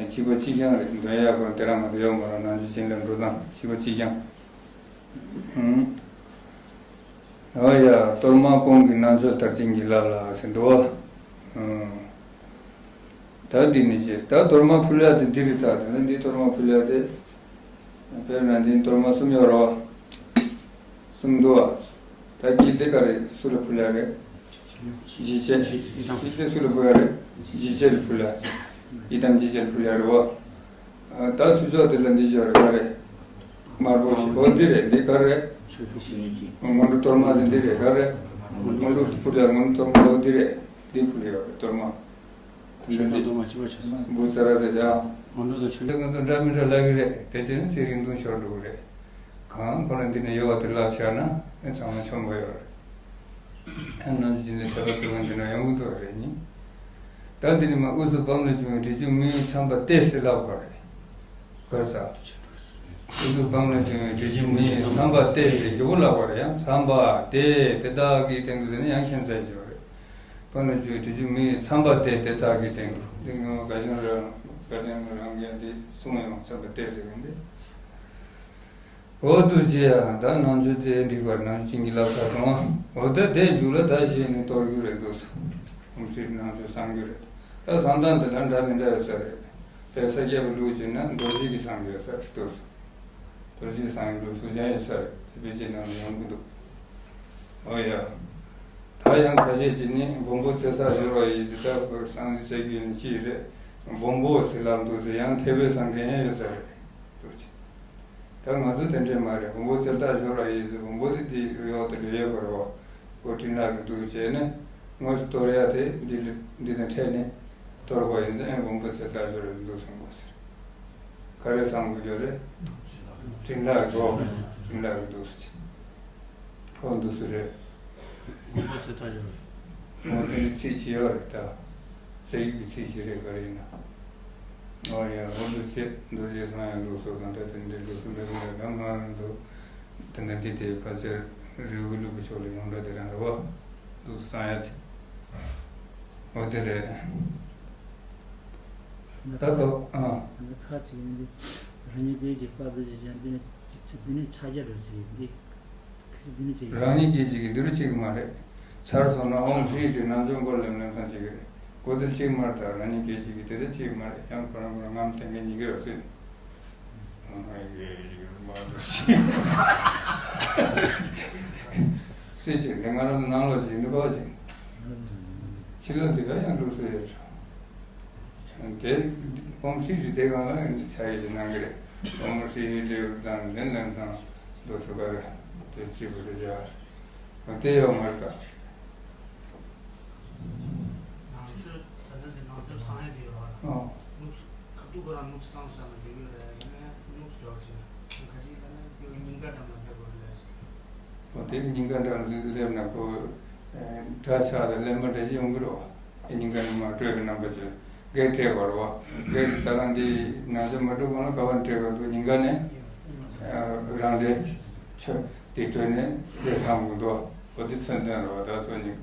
གཅིག་པ་གཅིག་རྐྱང་རེད་འདོན་ཡག་གོ་དེ་རང་མ་གཏོགས་ཡོད་མ་རེད། རྣལ་འབྱོར་བྱིན་རླབས་འགྲོ་སྟངས་གཅིག་པ་གཅིག་རྐྱང་། ཨོ་ཡ་གཏོར་མ་ཀུན་གྱི་རྣལ་འབྱོར་ལྟར་བྱིན་གྱིས་བརླབས་ལ་ཟེར་འདུག་བ། ད་འདི་ནི་ཅེས་ད་གཏོར་མ་ཕུལ་ཡག་དེ་འདི་རེད་ད་དེ་ནི་འདི་གཏོར་མ་ཕུལ་ཡག་དེ། དཔེར་ན་འདི་གཏོར་མ་གསུམ་ཡོད་རེད་བ། གསུམ་འདུག་བ། ད་དཀྱིལ་དེ་ག་རེ་སུ་ལ་ཕུལ་ཡག་རེད། འཇིགས་བྱེད། དཀྱིལ་དེ་སུ་ལ་ཕུལ་ཡག་རེད། འཇིགས་བྱེད་ལ་ཕུལ་ཡག་ཡི་དམ་འཇིགས་བྱེད་ལ་ཕུལ་ཡག་རེད་བ། ད་ཚུར་ཕྱོགས་དེ་ལ་འདི་ཅོག་རེད་ག་རེ། དམར་པོ་ཞིག་འོ་འདི་རེད་འདི་ག་རེ། སྔོན་འགྲོ་གཏོར་མ་ཟེར་འདི་རེད་ག་རེ། སྔོན་འགྲོ་ཕུལ་ཡག་སྔོན་འགྲོ་གཏོར་མ་འོ་འདི་རེད། འདི་ཕུལ་ཡག་རེད་གཏོར་མ། མཆོད་པ་གཏོར་མ་ཆེན་པོ་ཆེ་ས། འབུ་ཙ་ར་ཟེར་ཀྱང་། སྔོན་འགྲོ་དང་ཆོས་འདི་ང་ཚོ་འདྲ་མི་འདྲ་ལབ་ཀྱི་རེད་དེ་བྱས་ན་ཚེ་རིང་ཐུང་ཤོར་འགྲོ་གི་རེད། གང་ཁོ་ན་འདི་ནས་ཡོད་པ་དེ་ལབ་བཞག་ན་ཨེ་ཚང་མ་ཆོམ་པོ་ཡོད་རེད། ཨ་ནམ་རྒྱུན་ལས་དད་པ་བརྩེ་བ་འདི་འདྲ་ཡོང་གི་འདུག་རེད་ནི། ད་འདི་ནི་མ་དབུས་སུ་བམ་ལ་བྱུང་བའི་དྲི་ཆུ་མི་ཡི་ཚངས་པ་སྟེ་ཟེར་ལབ་པ་རེད། གར་ས། དབུས་སུ་བམ་ལ་བྱུང་བའི་དྲི་ཆུ་མི་ཡི་ཚངས་པ་སྟེ་ཟེར་རྒྱུ་བོ་ལབ་པ་རེད་ཡང་ཚངས་པ་སྟེ་དེ་དག་གི་སྟེང་དུ་ཟེར་ན་ཡང་ཁྱད་མཚར་ཅིག་ཡོད་རེད། བམ་ལ་བྱུང་བའི་དྲི་ཆུ་མི་ཡི་ཚངས་པ་སྟེ་དེ་དག་གི་སྟེང་དུ་འདི་ངོ་དགའ་ཞང་རང་དགའ་ཞང་རང་གིས་འདི་གསུངས་ཡོང་ཚངས་པ་སྟེ་ཟེར་གི་འདི། འོ་འདུག་ཅེས་ཡང་ད་ནང་ཆོས་དེ་འགྲིག་པར་ནང་ཆོས་ཀྱི་ལབ་ཚར་སོང་ཨ། འོ་ད་དེ་མཇུག་ལ་ད་ཞེས་ནས་གཏོར་རྒྱུ་རེད་འདུག་སོ། ཨུམ་སྲིད་ནང་ཆོས་གསང་རྒྱུ་རེད། ད་གསང་སྟངས་དེ་ལ་འདྲ་མི་འདྲ་ཡོད་ས་རེད། དེ་ས་སྐྱ་པའི་ལུགས་བྱས་ན་རྡོ་རྗེ་གིས་གསང་རྒྱུ་ཡོད་ས་རེད་འདུག་སོ། རྡོ་རྗེ་གསང་རྒྱུ་ལུགས་སྲོལ་ཅན་ཡོད་ས་རེད་དེ་དཔེ་ཆའི་ནང་ལ་ཡོང་གི་འདུག་འོ་ཡ། ད་ཡང་ཁ་ཤས་ཀྱིས་ནི་སྦོམ་པོ་ཚེ་ཐག་ཤོར་བ་ཡིན་ཟེར་ད་བར་གསང་རྒྱུ་བྱེད་རྒྱུ་ཡིན་ཅི་རེད། སྦོམ་པོ་ཟེར་ལབ་འདུག་ཟེར་ཡང་འཐད་པའི་གསང་མཁན་ཡང་ཡོད་ས་རེད་འདུག་ཅེས། ད་ང་ཚོ་དེ་འདྲས་མ་རེད། སྦོམ་པོ་ཚེ་ཐག་ཤོར་བ་ཡིན་ཟེར་སྦོམ་པོ་དེ་འདི་གཡོག་དེ་ལས་ཡོད་པ་རེད་བ། སྒོ་ཀྲིན་ལག་གི་འདུག་བྱས་ནས་དངོས་སུ་གཏོར་ཡ་དེ་འདི་ལ་འདི་དང་འཕྲད་ནས་གཏོར་བ་ཡིན་ཙང་ཨེ་སྦོམ་པོ་ཚེ་ཐག་ཤོར་བའི་འདུག་སོང་གོ་ཟེར། ག་རེ་གསང་དགོས་ཀྱི་རེད། ཀྲིན་ལག་གི་འདུག་ཀྲིན་ལག་གི་འདུག་ཟེར། ཨོ་འདུག་སེ་རེད། སྦོམ་པོ་ཚེ་ཐག་ཤོར་བའི། ཨོ་དེ་ནི་ཚིག་ཅིག་ཡོད་རེད་ད། རྩ་བའི་ཚིག་ཅིག་རེད་ག་རེ་ཡིན་ན། ཨོ་ཡ་ཨོ་འདུག་སེ་རྡོ་རྗེ་གསང་བའི་ལུགས་སྲོལ་དང་ད་དེ་འདྲའི་ལུགས་སྲོལ་མེད་པ་ལ་ད་ང་རང་ཚོ་དེ་འདྲ་འདི་དེ་ཕལ་ཆེར་རི་བོ་གླིང་བུ་ཕྱོགས་ལ་ཡོངས་གྲགས་དེ་རང་རེད་བ། འདུག་གསང་ཡ་དེ། ཨོ་དེ་རེད། ད་ད་ད་ཨ། ད་ཁ་ཅིག་ཡིན་དུས་རང་ཉིད་དེའི་རྗེས་དཔག་ཏུ་ཞིག་ཀྱང་འདི་ནི་ཅི་ཅི་འདི་ནི་ཕྱག་རྒྱ་རུ་ཞིག་འདི། རང་ཉིད་སྐད་ཅིག་གིས་འདི་རུ་ཆེ་གི་མ་རེད། ཚར་སོང་ན་ཨོམ་ཧྲི་ཧྲི་ནང་ཆོས་འགོ་ལེམ་ལེམ་ཐང་ཆེ་གི་རེད། གོ་དེ་ཆེ་གི་མ་རེད། ད་རང་ཉིད་སྐད་ཅིག་གིས་དེ་ལྟར་ཆེ་གི་མ་རེད། ཡང་ཁོ་རང་ཁོ་རང་ངམ་ཐེང་གི་ཉིན་གི་ར་སུས། སུས་ཅིག་ལས་ང་རང་ནང་ལོགས་ཅིག་འདུག་ག་ཅིག་ཕྱི་ལོགས་འདི་ག་ཡང་ལུགས་སྲོལ་ཡོད་ཆོག་དེ་ཨོམ་ཧྲི་ཧྲི་དེ་གང་ལ་ཆ་ཡི་ཅི་གནང་གི་རེད། ཨོམ་ཧྲི་ཧྲི་དྲེའུ་དང་ལན་ལན་དང་དུ་སུ་ག་རེ་དེ་སྐྱིད་པོ་དེ་རྒྱ་དེ་ཡོད་མ་རེད་ད། ནང་ཆོས་ད་ལྟ་དེ་ནང་ཆོས་གསང་ཡ་དེ་ཡོད་ར། ཨོ། ནུབ་ཁ་ཐུག་ཁོ་རང་ནུབ་གསང་བཞག་ན་འགྲིག་གི་རེད། ཡང་ན་ནུབ་སྐྱོར་བྱས་ན་ཁ་ཅིག་ལ་ནི་དེ་སྙིང་ག་འགྲམ་ལ་སླེབས་དགོས་རེད་ལས། ཨོ་དེ་ནི་སྙིང་ག་འགྲམ་ལ་སླེབས་ན་ཁོ་དགྲ་ཆགས་དང་གླེན་པ་འདྲ་ཅིག་ཡོང་གི་རེད་བ། སྙིང་ག་ནས་མར་སྤྲོས་པའི་རྣམ་པ་ཅིག་འགས་སྤྲད་པ་རེད་བ། འགས་ད་རང་འདི་ནང་ཆ་མ་འགྲོ་གོང་ལ་ག་བ་སྤྲད་པ་འདུག་ཉིན་ག་ནས་རང་འདྲའི་ཆོས་འདི་སྤྲོད་ནས་འགས་བསམ་དགོས་འདུག་བ། འདི་མཚོན་དོན་རེད་བ། ད་ཚོ་ཉིན་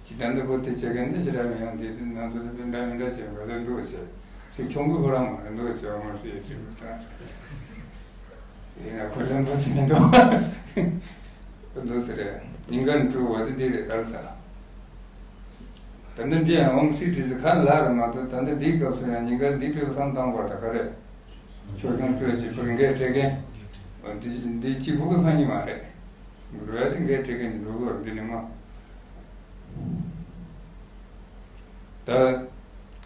ཇི་ལྟར་འདི་བོ་དེ་བྱེད་མཁན་འདི་ཞེ་དྲག་མི་ཡོང་། འདི་དེ་ནང་ཚོ་དེ་འདྲ་མི་འདྲ་བྱེད་ག་ཚོད་འདུག་བྱེད་ཅིག་ཁྱོང་གི་ཁོ་རང་མ་རེད་འདུག་བྱེད་འོ་མ་ཤི་ཡི་ཁྲིད་པ་དང་། ཡིན་ན་ཁོ་ལན་པོ་ཟིན་མི་འདུག་འདུག་ཟེར་རེད། ཉིན་དཀར་འཁྲུལ་བ་དེ་འདི་རེད་གར་ས། ད་ནི་འདི་ཡང་འོམ་སྲིད་བྲིས་ཟེར་ཁ་ལ་ར་མ་གཏོགས། ད་ནི་འདིའི་སྐབས་སུ་ཡང་ཉིན་དཀར་འདི་སྤྲོད་བསམ་བཏང་བར་ད་ག་རེད། ཆོས་སྐྱོང་སྤྲོད་ཅིག་བུར་འགས་སྤྲད་མཁན། འདི་འདི་གཅིག་པུ་གི་ལྷ་ཉིད་མ་རེད། འགྲོ་ཡ་དེ་འགས་སྤྲད་མཁན་འགྲོ་དགོས་འདི་ནི་མ། ད་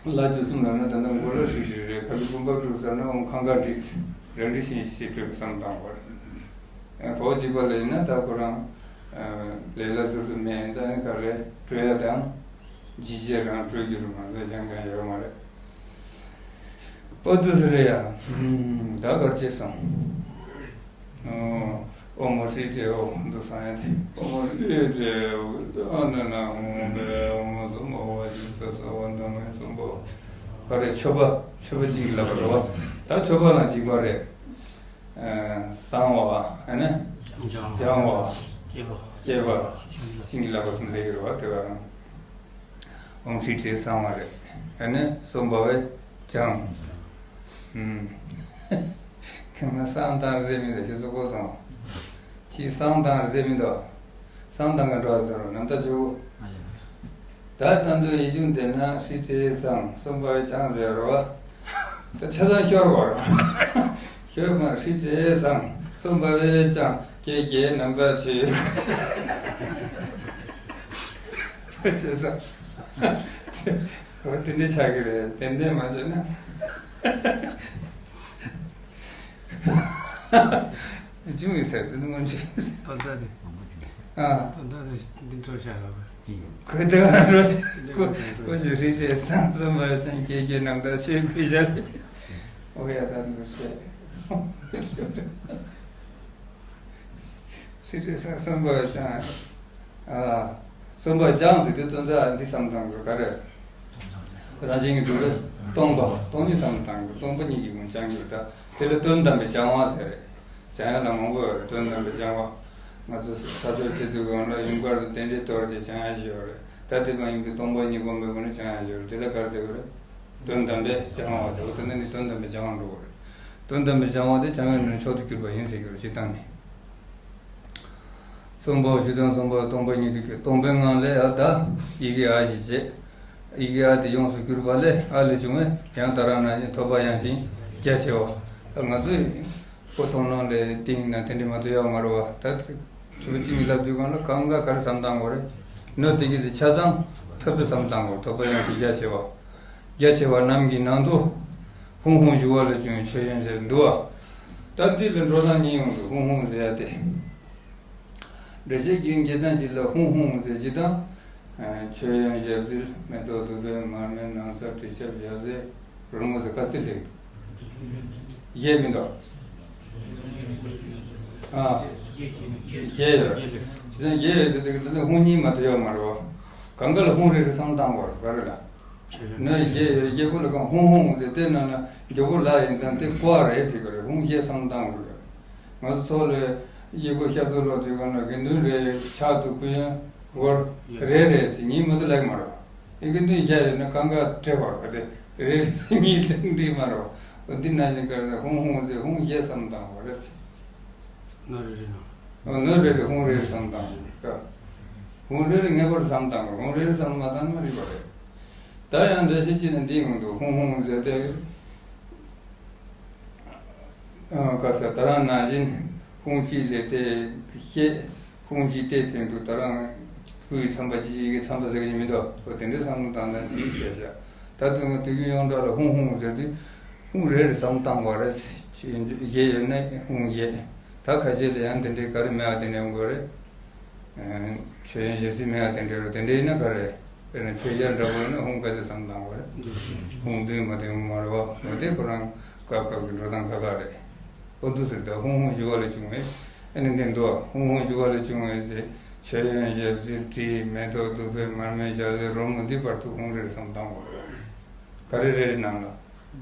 ལྷ་བཅུ་གསུམ་ལབ་ན་ད་ལྟ་མགོ་ལོག་ཧྲིལ་ཧྲིལ་རེད། ཁ་ལུ་བུམ་པ་དྲུག་ཟེར་ན་འོང་ཁང་ཁ་འགྲིག་རང་འགྲིག་ཤིང་ཞིག་སྤྲོད་པའི་བསམ་བཏང་བ་རེད། ཕོ་གཅིག་པ་ལ་ཡིན་ན་ད་ཁོ་རང་ལས་ལ་ཟུར་དུ་མེད་ཙང་ནི་ག་རེ་སྤྲོད་ཡ་དང་ཇི་བྱས་རང་སྤྲོད་རྒྱུ་རུ་མ་ཟད་ཡང་ཡང་ཡོད་མ་རེད། ཨོ་དུ་ཟེར་ཡ། ད་གར་བྱས་སོང་། ཨོ་མོ་སྲིད་དྲེའོ་འདུག་སང་ཡ་དེ། ཨོ་མོ་སྲིད་དྲེའོ་འདུག་ཨ་ན་ན་ཧོང་བེ་ཨོ་མོ་ཟོ་མོ་བ་ཅིག་ཏུ་ས་བ་འདམ་མེ་གསུམ་པོ། ག་རེ་མཆོད་པ་མཆོད་པ་གཅིག་ལབ་པ་རེད་བ། ད་མཆོད་པ་ལ་གཅིག་པ་རེད། གསང་བ་ཨ་ནི་སྦྱང་བ་སྐྱེས་པ་སྐྱེས་པ་བྱིན་གྱིས་བརླབས་པ་གསུམ་ལས་ཡོད་རེད་བ། དེ་ག་རང་ཨོམ་སྲིད་དྲེའི་གསང་བ་རེད། ཨ་ནི་གསུམ་པ་བས་སྦྱང་། ཨུམ། ཁྱེད་མ་གསང་བཏང་རེད་མི་འདུག་ཁྱེད་ཚོ་གོ་སོང་། ཁྱེད་གསང་བཏང་རེད་མི་འདུག་གསང་བཏང་ག་འགྲོ་ཟེར་རོ་ནམ་ཟླ་བཅུ་དགུ། ད་ལྟ་འདུ་ཡིད་འབྱུང་དེ་ན་སྲིད་དྲེའི་གསང་གསུམ་པ་བས་སྦྱང་ཟེར་རོ་བ། ད་ཆ་ཚང་ཤོར་བ་རོ། ཤོར་མ་སྲིད་དྲེའི་གསང་གསུམ་པ་བས་སྦྱང་ཀྱེ་ཀྱེ་ནམ་ཟླ་བཅུ། ད་ཆ་ཚང་། འོ་དེ་འདྲ་ཆགས་ཀྱི་རེད། ཏན་ཏན་མ་བྱས་ན། ཅུང་ཡོད་ཟེར་དུས་སྔོན་ཆད། དོན་དག་དེ། ཨ། དོན་དག་དེ་འདི་འགྲོ་བཞག་ལ་བ། གོས་དེ་ལ་འགྲོ་བཞག་ཁོ་ཁོ་ཞིག་རིག་རེད་བསམ་བསམ་པ་ཅན་སྐྱེ་སྐྱེ་ནམ་ཟླ་ཆོས་གོས་བཞག་ཨོ་ཡ་ད་འདུག་ཟེར། རིག་རེད་བསམ་བསམ་པ་ཅན། ཨ། གསུམ་པ་སྦྱང་ཟེར་དུས་དོན་དག་འདི་བསམ་བཏང་དགོས་ག་རེ། རང་བཞིན་གྱི་སྒྲུབ་པའི་སྟོང་པ་སྟོང་ཉིད་བསམ་བཏང་དགོས། སྟོང་པ་ཉིད་ཀྱི་ངོ་སྦྱང་རྒྱུ་ད་དེ་ལ་དོན་དམ་པའི་སྦྱང་བ་ཟེར་རེད། སྦྱང་ཡ་ལ་མང་པོ་ཡོད་རེད། དོན་དམ་པའི་སྦྱང་བ། ང་ཚོ་ས་ཕྱོགས་སྤྱི་འཐུས་སྒང་ལ་ཡུངས་ཀར་དང་རྟེན་འབྲེལ་གཏོར་བྱས་སྦྱང་ཡ་ཞིག་ཡོད་རེད། ད་དེ་མ་ཡིན་པའི་སྟོང་པ་ཉིད་སྒོམ་པའི་སྒོ་ནས་སྦྱང་ཡ་ཞིག་ཡོད་རེད། དེ་ལ་ག་རེ་ཟེར་དགོས་རེད། དོན་དམ་པའི་སྦྱང་བ་ཟེར་བ་དེ་ནི་དོན་དམ་པའི་སྦྱང་བ་འགྲོ་དགོས་རེད། དོན་དམ་པའི་སྦྱང་བ་དེ་སྦྱང་བའི་ནང་མཆོག་ཏུ་གྱུར་པ་ཡིན་ཟེར་གྱི་རེད། སྤྱིར་བཏང་ནས། གསུམ་པ་བཞི་དང་གསུམ་པ་སྟོང་པ་ཉིད་དུ་གྱུར། སྟོང་པའི་ངང་ལས་ཨ་ད་ཡི་གེ་ཨ་ཞེས་བྱས། ཡི་གེ་ཨ་དེ་ཡོངས་སུ་གྱུར་པ་ལས་ཨ་ལས་བྱུང་བའི་ཡང་ད་རང་ན་ཡི་ཐོབ་པ་ཡང་ཞིང་རྒྱ་ཆེ་བ། ད་ང་ཚོས་པོ་མཐོང་སྣང་ལས་སྟེང་ན་དེ་འདྲ་མ་གཏོགས་ཡོད་མ་རེད་བ། ད་ཆུ་བོ་གཅིག་ནི་ལབ་དུས་གང་ལ་གང་ག་ག་རེ་བསམ་བཏང་དགོས་རེད། ནོར་དེ་གི་དེ་ཆ་ཚང་ཐོབ་པའི་བསམ་བཏང་དགོས། ཐོབ་པ་ཡང་ཞིང་རྒྱ་ཆེ་བ། རྒྱ་ཆེ་བ་རྣམས་ཀྱི་ནང་དུ་ཧཱུྃ་ཧཱུྃ་ཞུ་བ་ལས་བྱུང་བའི་ཆོས་ཡོན་ཟེར་འདུག་བ། ད་འདི་ལ་འགྲོ་སྟངས་གཉིས་ཡོང་འདུག་ཧཱུྃ་ཧཱུྃ་ཟེར་ཡ་དེ། འགྲེལ་བཤད་ཀྱི་འགྲེལ་སྟངས་གཅིག་ལ་ཧཱུྃ་ཧཱུྃ་ཟེར་གཅིག་དང་། མཆོད་ཡོན་ཞབས་བསིལ་མེ་ཏོག་བདུག་སྤོས་མར་མེ་ནང་གསེས་དྲི་ཆབ་ཞལ་ཟས་རོལ་མོ་ཟེར་ག་ཚོད་ལེགས། བརྒྱད་མི་འདུག་ཨ། བརྒྱད་ཡོད། དེ་ཚོ་བརྒྱད་ཡོད་ཚོད་དེ་གི་འདི་ནི་ཧཱུྃ་གཉིས་མ་གཏོགས་ཡོད་མ་རེད་བ། གང་ག་ལ་ཧཱུྃ་རེ་རེ་བསམ་བཏང་དགོས་རེད་ག་རེ་ལ། ནི་བརྒྱད་ཡོད། བརྒྱད་པོ་ལ་གང་ཧཱུྃ་ཧཱུྃ་ཟེར་དེ་ནང་ན་མགྱོགས་པོ་ལ་ཡིན་ཙང་དེ་བཀོལ་རེད་ཟེར་གི་རེད། ཧཱུྃ་བརྒྱད་བསམ་བཏང་དགོས་རེད། ང་ཚོ་ཚོ་ལས་ཡི་གེ་ཤར་ཚུར་ལོག་དུས་གང་ལ་དགེ་འདུན་རེ་ཕྱག་ཏུ་ཕུལ་ཡོན་སྒོར་རེ་རེ་ཟེར་གཉིས་མ་གཏོགས་ལེགས་མ་རེད། ཡི་གེ་འདུན་བརྒྱ་ཡོད་ན་གང་ག་སྤྲད་པར་ག་དེ་རེ་རེ་ཟེར་གཉིས་འགྲིག་མ་རེད། འདི་ན་བཞིན་ག་རེ་ཧཱུྃ་ཧཱུྃ་ཟེར་ཧཱུྃ་བརྒྱད་བསམ་བཏང་བ་རེད་ཟེར། ནོར་རེ་རེ་ནོ། ནོར་རེ་རེ་ཧཱུྃ་རེ་རེ་བསམ་བཏང་དགོས་ཀ། ཧཱུྃ་རེ་རེ་ངེས་པར་བསམ་བཏང་དགོས། ཧཱུྃ་རེ་རེ་བསམ་མ་བཏང་ན་མ་རིག་པ་རེད། ད་ཡང་འགྲེལ་བཤད་ཅིག་ནི་འདི་ཡོང་འདུག་ཧཱུྃ་ཧཱུྃ་ཟེར་ཏེ། ཨ་ག་ས་ད་རང་ན་བཞིན་ཧཱུྃ་གཅིག་ལས་ཏེ་ཤེས། ཧཱུྃ་གཅིག་སྟེ་དོན་དུ་ད་རང་སྐུའི་མཚན་པ་ཅིག་ཡི་གེ་མཚན་པ་ཟེར་གྱི་མི་འདུག་འོ་དེ་འདྲའི་བསམ་བློ་བཏང་ན་ཅིག་བཤད་བྱ། ད་དུང་དུས་རྒྱུན་ཡོངས་གྲགས་ལ་ཧཱུྃ་ཧཱུྃ་ཟེར་དུས། ཧཱུྃ་རེ་རེ་བསམ་བཏང་བ་རེད། བཞི་ཡོད་ན་ཧཱུྃ་བརྒྱད། ད་ཁ་ཤས་ལ་ཡང་དེ་འདྲའི་ག་རེ་མེད་པ་དེ་འདྲ་ཡོང་གི་རེད། མཆོད་ཡོན་ཞབས་བསིལ་མེད་པ་དེ་འདྲ་རེད། དེ་འདྲ་ཡིན་ན་ག་རེ། དཔེར་ན་མཆོད་ཡར་འདྲ་པོ་ཡིན་ན་ཧཱུྃ་ཁ་ཤས་བསམ་བཏང་བ་རེད། ཧཱུྃ་བདུན་མ་དེ་ཡོང་མ་རེད་བ། འོ་དེ་ཁོ་རང་སྐབས་སྐབས་ཀྱི་འགྲོ་སྟངས་ཁག་ཁག་རེད། འོ་འདུག་ཟེར་ད་ཧཱུྃ་ཧཱུྃ་ཞུ་བ་ལས་བྱུང་བའི་ཨ་ནི་འདི་འདུག་ཧཱུྃ་ཧཱུྃ་ཞུ་བ་ལས་བྱུང་བའི་ཟེར་མཆོད་ཡོན་ཞབས་བསིལ་དྲི་མེ་ཏོག་བདུག་སྤོས་མར་མེ་ཞལ་ཟས་རོལ་མོ་འདི་བར་དུ་ཧཱུྃ་རེ་རེ་བསམ་བཏང་བ་རེད། ག་རེ་རེ་རེ་ནང་ལ།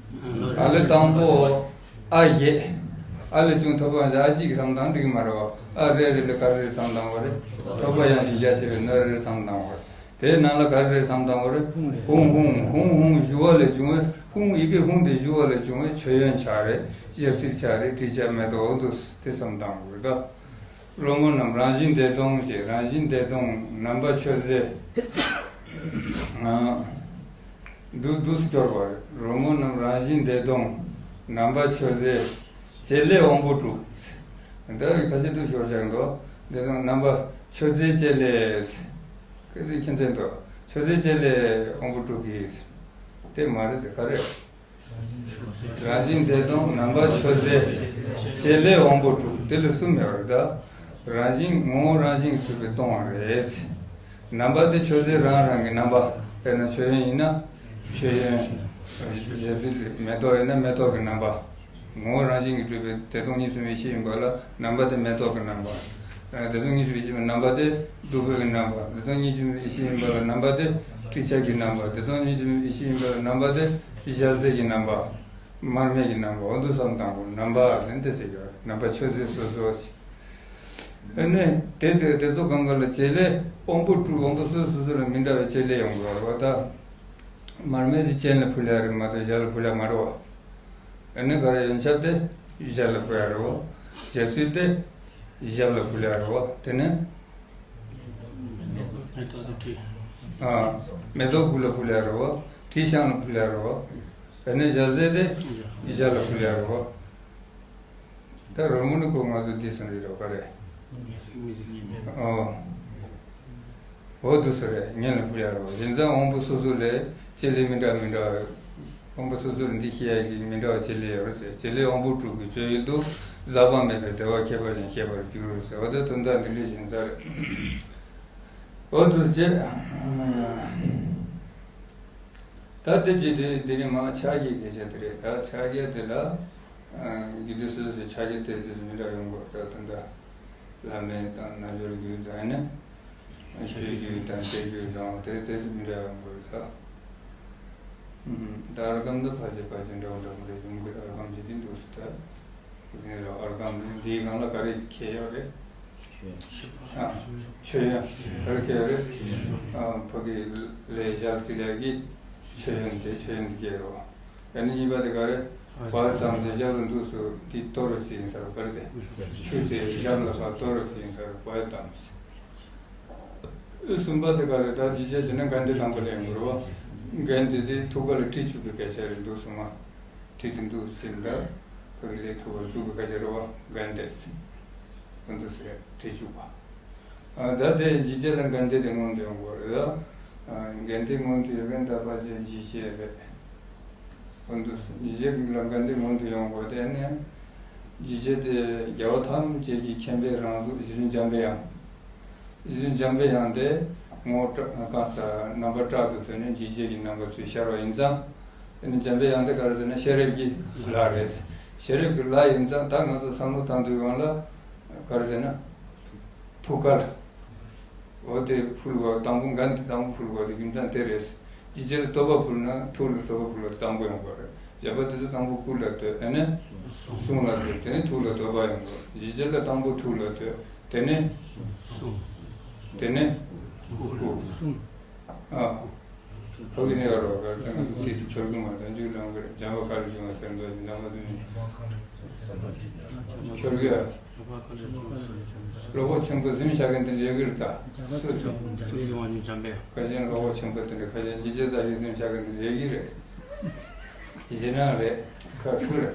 ཨ་ལས་དང་པོ་ཨ་བཞི། ཨ་ལས་བྱུང་ཐོབ་པ་ཡང་ཞིང་ཨ་གཅིག་གི་བསམ་སྟངས་འགྲིག་གི་མ་རེད་བ། ཨ་རེ་རེ་ལ་ག་རེ་རེ་བསམ་སྟངས་བ་རེད། ཐོབ་པ་ཡང་ཞིང་རྒྱ་ཆེ་བའི་ན་རེ་རེ་བསམ་སྟངས་བ་རེད། དེའི་ནང་ལ་ག་རེ་རེ་བསམ་སྟངས་བ་རེད། ཧུང་ཧུང་ཧུང་ཧུང་ཞུ་བ་ལས་བྱུང་བའི་ཧུང་ཡི་གེ་ཧུང་དེ་ཞུ་བ་ལས་བྱུང་བའི་མཆོད་ཡོན་ཆགས་རེད། ཞབས་བསིལ་ཆགས་རེད། དྲི་ཆབ་མེ་ཏོག་འོ་འདུག་དེ་བསམ་སྟངས་བ་རེད་ད། རོལ་མོ་རྣམས་རང་བཞིན་བདེ་སྟོང་ཞེས། རང་བཞིན་བདེ་སྟོང་ནམ་པ་མཆོད་རྫས། ཨ། འདུག་འདུག་སྐྱོར་བ་རེད། རོལ་མོ་རྣམས་རང་བཞིན་བདེ་སྟོང་ནམ་པ་མཆོད་རྫས། བྱེད་ལས་དབང་པོ་དྲུག་འདི་ཁ་ཤས་འདུག་སྐྱོར་བྱ་འགྲོ། བདེ་སྟོང་ནམ་པ་མཆོད་རྫས་བྱེད་ལས། སྐད་ཚིག་ཁྱེད་ཚན་དུ་མཆོད་རྫས་བྱེད་ལས་དབང་པོ་དྲུག་གིས། དེ་མ་རེད་ཟེར་ག་རེ། རང་བཞིན་བདེ་སྟོང་ནམ་པ་མཆོད་རྫས། བྱེད་ལས་དབང་པོ་དྲུག་དེ་ལ་གསུམ་ཡོད་རེད་ད། རང་བཞིན་ངོ་བོ་རང་བཞིན་གྱིས་གྲུབ་པའི་སྟོང་བ་རེད། ནམ་པ་དེ་མཆོད་རྫས་རང་རང་གི་རྣམ་པ། དཔེར་ན་མཆོད་ཡོན་ཡིན་ན། མཆོད་ཡོན། ཞབས་བསིལ་མེ་ཏོག་ཡིན་ན་མེ་ཏོག་གི་རྣམ་པ། ངོ་བོ་རང་བཞིན་གྱིས་གྲུབ་པའི་བདེ་སྟོང་གཉིས་སུ་མེད་པའི་ཡེ་ཤེས་ཡིན་པ་ལ་ནམ་པ་དེ་མེ་ཏོག་གི་རྣམ་པ། བདེ་སྟོང་གཉིས་སུ་མེད་པའི་ཡེ་ཤེས་ཡིན་པའི་རྣམ་པ་དེ་བདུག་སྤོས་ཀྱི་རྣམ་པ། བདེ་སྟོང་གཉིས་སུ་མེད་པའི་ཡེ་ཤེས་ཡིན་པ་ལ་ནམ་པ་དེ་དྲི་ཆབ་ཀྱི་རྣམ་པ། བདེ་སྟོང་གཉིས་སུ་མེད་པའི་ཡེ་ཤེས་ཡིན་པ་ལ་ནམ་པ་དེ་ཞལ་ཟས་ཀྱི་རྣམ་པ། མར་མེ་ཀྱི་རྣམ་པ། འོ་འདུག་བསམ་སྟངས་པོ་རྣམ་པ་ཟེར་ནས་དེ་ཟེར་གྱི་རེད། ནམ་པ་མཆོད་རྫས་སོ་སོ་ཞིག་ཨ་ནི་དེ་དེ་དེ་ཚོ་གང་ག་ལ་བྱེད་ལས་དབང་པོ་དྲུག་དབང་པོ་སོ་སོ་སོ་ལ་མི་འདྲ་བའི་བྱེད་ལས་ཡོང་དགོས་པ་ད། མར་མེ་དེ་སྤྱན་ལ་ཕུལ་ཡ་རེད་མ་གཏོགས་ཞབས་ལ་ཕུལ་ཡ་མ་རེད་བ། ཨ་ནི་ག་རེ་ཡོན་ཆབ་དེ་ཞབས་ལ་ཕུལ་ཡ་རེད་བ། ཞབས་བསིལ་དེ་ཞབས་ལ་ཕུལ་ཡ་རེད་བ། དེ་ནས་མེ་ཏོག་དེ་དྲི། ཨ། མེ་ཏོག་གུ་ལ་ཕུལ་ཡ་རེད་བ། དྲི་ཤམ་ལ་ཕུལ་ཡ་རེད་བ། ཨ་ནི་ཞལ་ཟས་དེ་ཞབས་ལ་ཕུལ་ཡ་རེད་བ། ད་རོལ་མོ་ནི་ཁོ་ང་ཚོ་འདི་ཟེར་ནི་རེད་པ་རེད། ཨོ། འོ་འདུག་སེ་རེད། སྙན་ལ་ཕུལ་ཡ་རོ། བྱས་ཙང་དབང་པོ་སོ་སོ་ལས་བྱེད་ལས་མི་འདྲ་མི་འདྲ། དབང་པོ་སོ་སོ་ལ་འདི་ཤེས་ཡ་གི་མི་འདྲ་བ་བྱེད་ལས་ཡོད་རེད་ཟེར། བྱེད་ལས་དབང་པོ་དྲུག་གི་སྤྱོད་ཡུལ་དུ་ཟག་པ་མེད་པའི་བདེ་བ་ཁྱད་པར་ཅན་ཤེས་པར་འགྱུར་ཟེར་བ་དེ་དོན་དག་འདི་འདྲ་ཞིག་ཡིན་ས་རེད། འོ་འདུག་སེ་བྱས། ད་དེ་རྗེས་དེ་འདི་ནི་མ་ཕྱག་རྒྱའི་སྐད་ཆ་དེ་རེད། ད་ཕྱག་རྒྱ་དེ་ལ་རྒྱུད་སྡེ་སོ་སོའི་ཕྱག་རྒྱ་དེ་དེ་མི་འདྲ་ཡོང་དགོས། ད་ད་ལྟ་བླ་མེད་དང་རྣལ་འབྱོར་རྒྱུད་དང་ནི་སྤྱོད་རྒྱུད་དང་སྤྱོད་རྒྱུད་དང་དེ་དེ་མི་འདྲ་ཡོང་དགོས། ད་ད་ཨརྒྷཾ་ད་ཕལ་ཆེར་ཕལ་ཆེར་འདྲ་བོ་འདྲ་བོ་རེད། ཡོང་གི་ཨརྒྷཾ་བྱེད་དུས་འདུག་སེ་ད། དེ་ནས་ཨརྒྷཾ་འདིའི་སྒང་ལ་ག་རེ་འཁྱེར་ཡོད་རེད། ཨ། མཆོད་ཡོན་ག་རེ་འཁྱེར་ཡོད་རེད། ཨ། ཕ་གི་ལས་ཞལ་གཟིགས་ལས་ཀྱི་མཆོད་ཡོན་དེ་མཆོད་ཡོན་དེ་འཁྱེར་རོ། ཨ་ནི་གཉིས་པ་དེ་ག་རེ། བར་དམ་དེ་ཞབས་ལ་འདུག་སེ་འདི་གཏོར་རོ་ཟེར་ཡིན་ས་རེད་པ་རེད་དེ། ཆུ་དེ་ཞབས་ལ་ཕར་གཏོར་རོ་ཟེར་ཡིན་ས་རེད། བར་དམ་ཟེར། གསུམ་པ་དེ་ག་རེ། ད་ཇི་བྱས་བྱས་ན་དགའ་ལྡན་དང་པོ་ལེན་དགོས་རེད་བ། དགའ་ལྡན་དེ་ཐུགས་ཀ་ལ་གྲི་བཅུག་པའི་སྐད་ཆ་རེད། འདུག་སེ་མ། གྲི་དེ་འདུག་སེ་ཟིན་ད། ཁོ་གི་ལས་ཐུགས་ཀ་ལ་བཅུག་པའི་སྐད་ཆ་རེད་བ། དགའ་ལྡན་ཟེར། འོ་འདུག་སེ་གྲི་བཅུག་པ། ཨ། ད་དེ་ཇི་བྱས་ལ་དགའ་ལྡན་དེ་སྔོན་དུ་ཡོང་དགོས་རེད་ད། ཨ། དགའ་ལྡན་སྔོན་དུ་ཡོད་མཁན་ད་ཕལ་ཆེར་ཇི་བྱས་རེད། འོ་འདུག་སེ་ཇི་བྱས་ལ་དགའ་ལྡན་སྔོན་དུ་ཡོང་དགོས། དེ་ནས་ཇི་བྱས་དེ་རྒྱལ་བ་ཐམས་ཅད་ཀྱི་མཁྱེན་པའི་རང་གཟུགས་རྗེ་བཙུན་འཇམ་པའི་དབྱངས། རྗེ་བཙུན་འཇམ་པའི་དབྱངས་དེ་ངོ་བོ་བཀྲ་གང་ཟག་རྣམ་པར་དག་ཏུ་ཐོན་ནས་འཇིགས་བྱེད་ཀྱི་རྣམ་པ་ཚུལ་ཤར་བ་ཡིན་ཙང་། དེ་ནི་འཇམ་པའི་དབྱངས་དེ་ག་རེ་ཟེར་ན་ཤེས་རབ་ཀྱི་ལྷ་རེད། ཤེས་རབ་ཀྱི་ལྷ་ཡིན་ཙང་ད་ང་ཚོ་བསམ་བློ་བཏང་དུས་སྒང་ལ་ག་རེ་ཟེར་ན། ཐུགས་ཀ་ལ། འོ་དེ་ཕུལ་དགོས། དང་པོ་དགའ་ལྡན་དེ་དང་པོ་ཕུལ་དགོས་དེ་རྒྱུ་མཚན་དེ་རེད། ཇི་བྱས་ལ་བསྟོད་པ་ཕུལ་ན་ཐུགས་ལ་བསྟོད་པ་ཕུལ་བ་དེ་དང་པོ་ཡོང་དགོས་རེད། གཞན་པ་དེ་ཚོ་དང་པོ་སྐུ་ལ་བསྟོད། ཨ་ནི་གསུང་ལ་བསྟོད། དེ་ནི་ཐུགས་ལ་བསྟོད་པ་ཡོང་དགོས། ཇི་བྱས་ལ་དང་པོ་ཐུགས་ལ་བསྟོད། དེ་ནས་གསུང་། དེ་ནས་སྐུ། ཨ། ཕ་གི་ནས་ཡོད་རོགས་གར་དང་སྲིད་ཆོས་སྐུ་མ་དང་འཇུག་ལམ་གྱི་འཇམ་པ་མཁའ་ལ་བྱུང་བ་ཟེར་འདུག་འཇམ་པ་དུ་ནི་ཆོས་སྐུ་ཡ། སློབ་དཔོན་ཆེན་པོ་གཟིམ་ཤག་གི་འདི་ལས་གིར་ད། སུ་དུ་ཡོང་བ་ནི་འཇམ་པས། ཁ་ཆེན་སློབ་དཔོན་ཆེན་པོ་དེ་འདྲ་ཁ་ཆེན་ཇི་བྱས་ད་ཡོད་གཟིམ་ཤག་གི་འདི་ལས་གིར་རེད། ཡིན་ན་རེད། ཁ་ཐུག་རེད།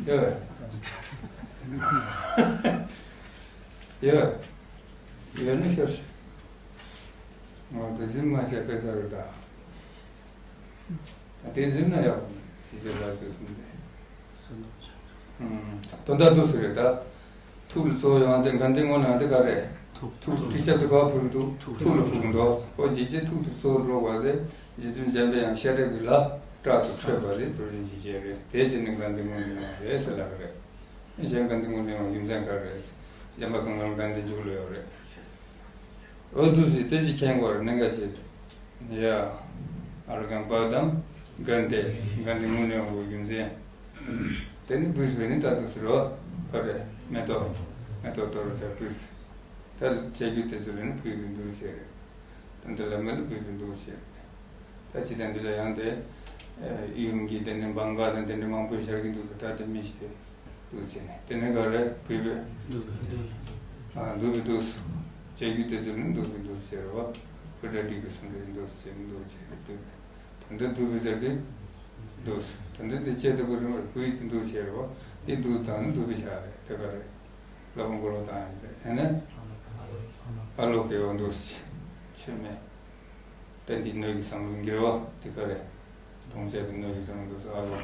ཡོད། ཡོད། ཡོད་ནི་ཤོར། ང་དེ་གཟིམ་མ་བྱས་པའི་ས་རུ་ད། ད་དེ་གཟིམ་ན་ཡག་པོ་ནི་ཞེས་བྱ་ལ་ཆོས་གསུངས་ཏེ། དོན་དག་འདུག་སེ་རེད་ད། ཐུགས་ལ་གཙོ་བོ་ཡོང་དེ་དགའ་ལྡན་ངོ་ནས་ཡང་དེ་ག་རེད། ཐུགས། ཐུགས་ཁྲི་ཆབ་དེ་ག་ཕུལ་འདུག་ཐུགས་ལ་ཕུལ་འདུག་འོ་ཇི་བྱས་ཐུགས་དེ་གཙོ་བོ་འགྲོ་བ་རེད། རྗེ་བཙུན་འཇམ་པའི་དབྱངས་ཤེས་རབ་ཀྱི་ལྷ་དྲག་ཏུ་ཁྲོས་པ་རེད། དོར་ཞིང་ཇི་བྱས་རེད། དེ་བྱས་ནས་དགའ་ལྡན་ངོ་ནས་ཡོང་རེད་ཟེར་ལབ་རེད། གཞན་དགའ་ལྡན་ངོ་ནས་ཡོང་རྒྱུ་མཚན་ག་རེ་རེད། གཞན་པ་གང་ག་ལ་དགའ་ལྡན་འཇུག་ལ་ཡོད་རེད། འོ་འདུག་སེ་དེ་ཅིག་མཁྱེན་དགོས་རེད། གནད་འགག་ཆེ་དེ། ཡ། ཨརྒྷཾ་པཱ་དཾ། དགའ་ལྡན་དགའ་ལྡན་དངོས་གནས་འོང་བའི་རྒྱུ་མཚན། དེ་ནི་བུས་པས་ནི་ད་དུ་ཟེར་རོ། ག་རེ་མེ་ཏོག་མེ་ཏོག་གཏོར་བྱ་བུས། ད་བྱ་རྒྱུད་དེ་ཚོ་ལ་ནི་བུས་པའི་འདུ་བྱེད་རེད། ད་འདི་ལ་མེ་ལ་བུས་པའི་འདུ་བྱེད་རེད། ད་ཅི་ད་འདི་ལ་ཡང་དེ་ཡུམ་གྱི་དེ་ནི་བང་ག་དང་དེ་འདྲ་མང་པོ་ཤར་གྱི་འདུག་ད་དེ་མི་ཤེས། འདུག་ཟེར་ནས་དེ་ནས་ག་རེ་བུས་པས། འདུག་པའི་འདུག་ཨ་འདུག་པའི་འདུག་བྱ་རྒྱུད་དེ་ཚོ་ནི་འདུག་པའི་འདུག་ཟེར་བ། བུ་ཏྲ་འགྲིག་གི་གསུང་གི་འདུག་ཟེར་འདུག་བྱེད་ཀྱི་འདུག་ད་འདི་འདུག་པའི་ཟེར་དུས་འདུག་ད་འདི་འདི་བྱེད་ཐུབ་པ་རིང་བར་བུའི་འདུག་ཟེར་བ། འདི་འདུག་དང་ནི་འདུག་པའི་ཆ་རེད་དེ་ག་རེ། ལ་བོ་མགོ་ལོག་དང་ཡིན་པས་ཨེ་ནས། ཨ་ལོ་གེ་བ་འདུག་ཆོས་མེད། དཔེ་འདི་སྣོད་ཀྱི་བསམ་བློ་འགྱུར་བ་འདི་ག་རེ། ལྟུང་བྱ་འདི་སྣོད་ཀྱི་བསམ་བློ་སོགས་ཨ་ལོ།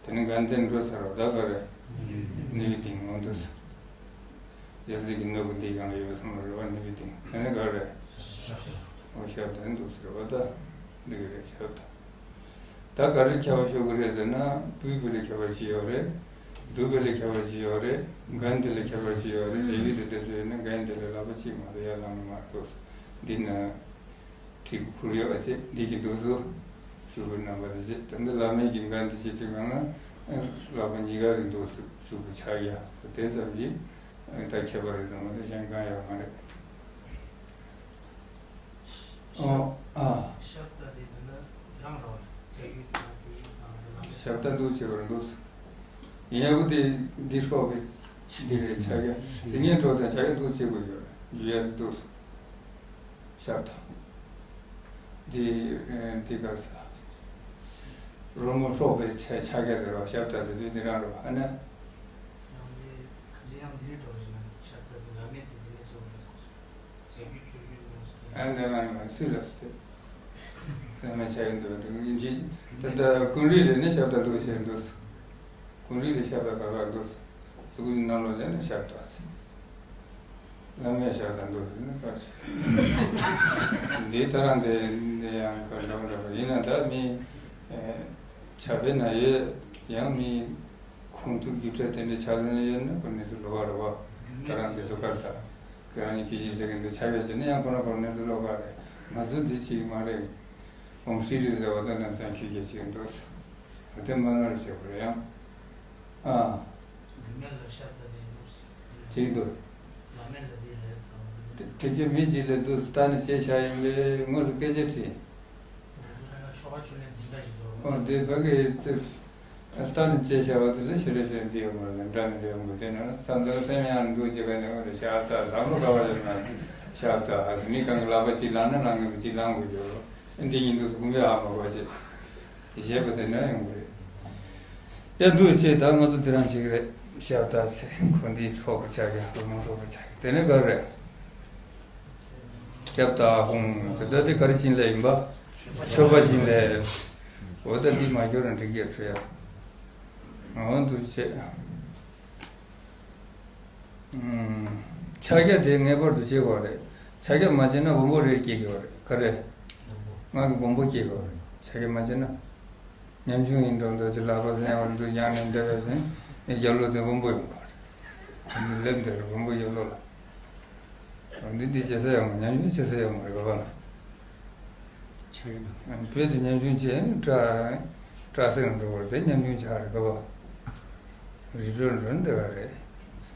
དེ་ནི་དགའ་ལྡན་འགྲོ་ཚར་བ་ད་ག་རེ། ནུས་པའི་གཏིང་ངོ་འདུག་ཡབ་གཟིགས་ཀྱི་སྣོད་པོ་འདི་གང་ལ་ཡོད་པའི་བསམ་བློ་རེ་བ་ནུས་པའི་གཏིང་དེ་ནི་ག་རེ། འོ་ཞབས་ད་འདུག་ཟེར་བ་ད། འདི་ག་རེ་ཞབས་ད། ད་ག་རེ་ཁྱད་པར་ཤོར་གི་རེད་ཟེར་ན་བུས་པའི་ལ་ཁྱད་པར་ཅི་ཡོད་རེད། འདུག་པའི་ལ་ཁྱད་པར་ཅི་ཡོད་རེད། དགའ་ལྡན་ལ་ཁྱད་པར་ཅི་ཡོད་རེད་ཟེར་གྱི་འདུག་དེ་ཚོ་ཡོད་ན་དགའ་ལྡན་ལ་ལག་པ་གཅིག་མ་གཏོགས་ཡར་ལངས་མ་འདུག་འདི་ན། གྲི་གུ་ཁུར་ཡོད་པ་བྱས་འདི་གི་འདུག་སུ། ཆུ་བུར་རྣམ་པ་དེ་བྱས་ད་འདི་བླ་མེད་ཀྱི་འགན་དེ་བྱེད་དུས་གང་ན། ལག་པ་གཉིས་ཀ་གི་འདུག་སུ་ཆུ་བུར་ཆགས་ཡ་དེ་ཙམ་གྱིས། ད་ཁྱད་པར་རེད་དང་མ་གཏོགས་གཞན་གང་ཡོད་མ་རེད། ཨོ་ཨ། ཞབས་ད་དེ་དེ་ན་དེ་རང་ར་བ་རེད། བྱ་རྒྱུད་དང་བྱ་རྒྱུད་དང་རེད་ལ་མེད། ཞབས་ད་འདུག་བྱེད་པར་འདུག་སུ། ཡིན་ཡང་བུ་དེ་འདི་སྲོག་གི་འདི་རེད་ཆ་ག་ཟིན་ངན་གྲོགས་དང་ཆ་ག་འདུག་བྱེད་དགོས་ཡོད་རེད་འཇུ་ཡ་འདུག་སུ། ཞབས་ད། འདི་འདི་གར་ས། རོལ་མོ་སྲོག་པའི་ཆ་ཆ་ག་རེད་རོ་ཞབས་ད་ཟེར་དུས་འདི་རང་རོ་ཨ་ན། ཡང་འདི་ཁ་ཅིག་ཡང་འདི་རེད་འགྲོ་བཞིན་ན་ཞབས་ད་འདི་ལ་མེད་དེ་འདི་ནས་ཚོ་རེད། ཨ་འདི་མ་ཡིན་པ་སུས་ལ་སུ་དེ། ལ་མེད་ཆ་ཡིན་དུ་འདུག་ཡིན་གྱི། ད་ལྟ་ཀུན་རིག་ལས་ནི་ཞབས་ད་འདུག་ཟེར་འདུག་ཀུན་རིག་ལས་ཞབས་ད་ག་ག་འདུག་གཟུགས་ཀྱི་རྣམ་ལ་ལས་ནི་ཞབས་ད་ཟེར། ལ་མེད་ཞབས་ད་འདུག་ཟེར་ནི་ག་ཟེར། འདི་ད་རང་དེ་འདི་ཡང་ག་འདྲ་འདྲ་བ་ཡིན་ན་ད་མི། བྱ་བའི་ན་ཡོད་ཡང་མི། ཁུངས་གཏུགས་རྒྱུ་འབྲས་དེ་འདྲའི་ཆ་ལ་ནི་ཡོད་ན་ཁོ་ནི་སུ་ལོ་བ་རེད་བ། ད་རང་འདི་ཚོ་གར་ས། ཁོ་རང་ཉིད་ཀྱི་གཞི་ཟེར་གི་འདུག་ཆ་ཡོད་ཟེར་ན་ཡང་ཁོ་ན་ཁོ་ནི་སུ་ལོ་བ་རེད། ང་ཚོ་འདི་ཅིག་མ་རེད། འོང་ཧྲི་རི་ཟེར་བ་དང་ནམ་སང་ཁྱོད་ཀྱི་ཅིག་འདུག་ས། དེ་མ་ནོར་བྱེད་དགོས་རེད་ཡང་། ཨ། འདི་མེད་ལ་ཤ་བཏགས་ནས་འདུག་ས། ཅིག་འདུག་ལ་མེད་ལ་འདི་རེད་ས། དེ་དེ་ཁྱོད་མི་ཅིག་ལ་འདུག་ས་ལྟ་ནས་ཅེས་བྱ་ཡིན་པས་དངོས་སུ་སྐད་ཆ་དྲིས། ང་ཚོ་ད་ཆོ་ག་ཆོས་ལེན་འཛིན་གྲྭ་ཞིག་འདུག་ཨོ་དེ་ཕ་གི་ཚིག་ཨ་སྟག་ནི་ཅེས་བྱ་བ་དེ་ལས་ཤེས་རེ་ཤེས་འདི་ཡོད་མ་རེད་འདྲ་ནི་རེད་འོང་གི་དེ་ན་བསམ་དོན་སེམས་ཡང་འདུག་ཅེས་པ་ནི་འོ་རེ་ཤ་སྟག་བསམ་བློ་ག་བ་ཡོད་ན་ཤ་སྟག་ཨ་ཙི་མི་གང་གི་ལག་པ་གཅིག་ལངས་ན་ལངས་གི་གཅིག་ལངས་དགོས་ཀྱི་རེད། འདི་ཡིན་འདུག་སུ་ཀུན་པའི་ཨ་མ་གོ་ཅེས་ཞེས་པ་དེ་ན་ཡོང་གི་རེད། ཡ་འདུག་ཅེས་ད་ང་ཚོ་དེ་རང་ཞིག་རེད་ཤ་སྟག་ཚེ་ཁོ་འདིའི་ཚོགས་པ་ཆགས་ཀྱི་ལོ་མང་ཚོགས་པ་ཆགས་ཀྱི་དེ་ནས་ག་རེད། ཞབས་ད་ཧོང་དེ་ད་དེ་ག་རེ་བྱིན་ལས་ཡིན་པ། མཆོད་པ་བྱིན་ལས། འོ་ད་འདི་མ་ཤོར་ན་འགྲིག་གི་ཚོད་ཡ། འོ་འདུག་ཅེས། ཕྱག་རྒྱ་དེ་ངེས་པར་དུ་བྱེད་དགོས་རེད། ཕྱག་རྒྱ་མ་བྱས་ན་སྦོམ་པོ་རེ་སྐྱེ་གི་ཡོད་རེད་ག་རེ། ང་གི་སྦོམ་པོ་སྐྱེ་གི་ཡོད་རེད་ཕྱག་རྒྱ་མ་བྱས་ན། ཉམ་ཆུང་ཡིན་འགྲོ་འདོད་ཀྱི་ལག་པ་ཟན་བར་དུ་ཡང་ནས་འདེབས་པས་ཟིན་རྒྱབ་ལོག་དེ་སྦོམ་པོ་ཡོང་གི་རེད། སླེབས་འདོད་རེད་སྦོམ་པོ་རྒྱབ་ལོག་ལ། འདི་འདི་བྱེད་ས་ཡོད་མ་ཉམ་ཆུང་བྱེད་ས་ཡོད་མ་རེད་ག་པ་ལ། ཆགས་ཡོད་ན། བོད་དུ་ཉམ་ཆུང་བྱས་ནས་སྐྲ་སྐྲ་སེང་འགྲོ་བར་དེ་ཉམ་ཆུང་ཆགས་རེད་ག་པ། རི་ཁྲོད་འགྲོ་ནི་འདི་ག་རེད།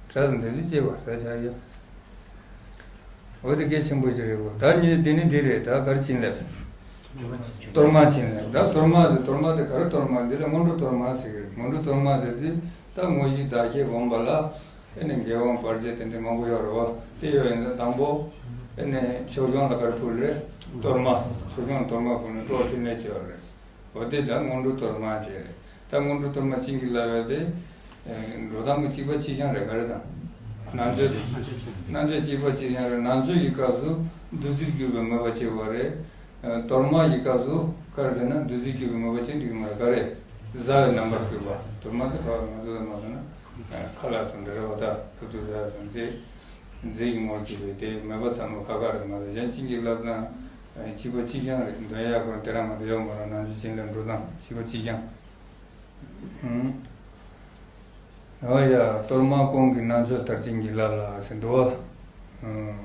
སྐྲ་ལ་འདི་འདི་སྐྱེ་བ་ད་ཆགས་ཡོད། འོ་དེ་གལ་ཆེན་པོ་ཅིག་རེད་གོ་ད་ཉིད་འདི་ནི་འདི་རེད་ད་གར་ཕྱིན་ལེབ། གཏོར་མ་ཕྱིན་ལེབ་ད་གཏོར་མ་དེ་གཏོར་མ་དེ་ག་རེ་གཏོར་མ་འདི་ལ་སྔོན་འགྲོ་གཏོར་མ་ཟེར་གི་རེད་སྔོན་འགྲོ་གཏོར་མ་ཟེར་དུས་ད་དངོས་གཞི་བདག་བསྐྱེད་སྒོམ་པ་ལ། ཨེ་ནས་དགེ་བ་བར་ཆད་དེ་འདྲ་མང་པོ་ཡོད་རེད་བ། དེ་ཡོད་ཡིན་ན་དང་པོ། ཨེ་ནས་ཕྱོགས་སྐྱོང་ལ་གར་ཕུལ་རེད། གཏོར་མ། ཕྱོགས་སྐྱོང་གཏོར་མ་ཕུལ་ནས་སྤྲོ་ཕྲིན་ལས་བྱེད་པ་རེད། འོ་དེ་ལ་སྔོན་འགྲོ་གཏོར་མ་བྱས་རེད། ད་སྔོན་འགྲོ་གཏོར་མ་བྱིན་གྱིས་བརླབས་པ་དེ། འགྲོ་སྟངས་གཅིག་པ་གཅིག་རྐྱང་རེད་ག་རེ་དང་། རྣལ་འབྱོར་རྣལ་འབྱོར་གཅིག་པ་གཅིག་རྐྱང་རེད་རྣལ་འབྱོར་གྱི་སྐབས་སུ་བདུད་རྩིར་གྱུར་པའི་མོས་པ་བྱེད་པ་རེད། གཏོར་མ་གྱི་སྐབས་སུ་ག་རེ་ཟེར་ན་བདུད་རྩིར་གྱུར་པའི་མོས་པ་བྱེད་འགྲིག་གི་མ་རེད་ག་རེ། བཟའ་བའི་རྣམ་པར་གྱུར་པ་གཏོར་མ་དེ་ག་ང་ཚོ་ལ་མ་ཟེར་ན། ཁ་ལག་སོགས་འདི་རེད་བ་ད་ཕུར་དུ་བཟའ་སོགས་མཛེས། མཛེས་ཀྱི་ངོར་གྱུར་པའི་དེ་མོས་པ་ཚང་མ་ཁ་ཁ་རེད་མ་རེད་གཞན་གཅིག་གིས་ལབ་ན། གཅིག་པ་གཅིག་རྐྱང་རེད་འདོན་ཡག་གོ་དེ་རང་མ་དེ་ཡོད་མ་རེད་ནང་བཞིན་བྱིན་ལ་འགྲོ་སྟངས་གཅིག་པ་གཅིག་རྐྱང་། ཨོ་ཡ། གཏོར་མ་ཀོང་གི་རྣལ་འབྱོར་མཐར་ཕྱིན་གྱི་བླ་ལ་ཟེར་འདུག་བ།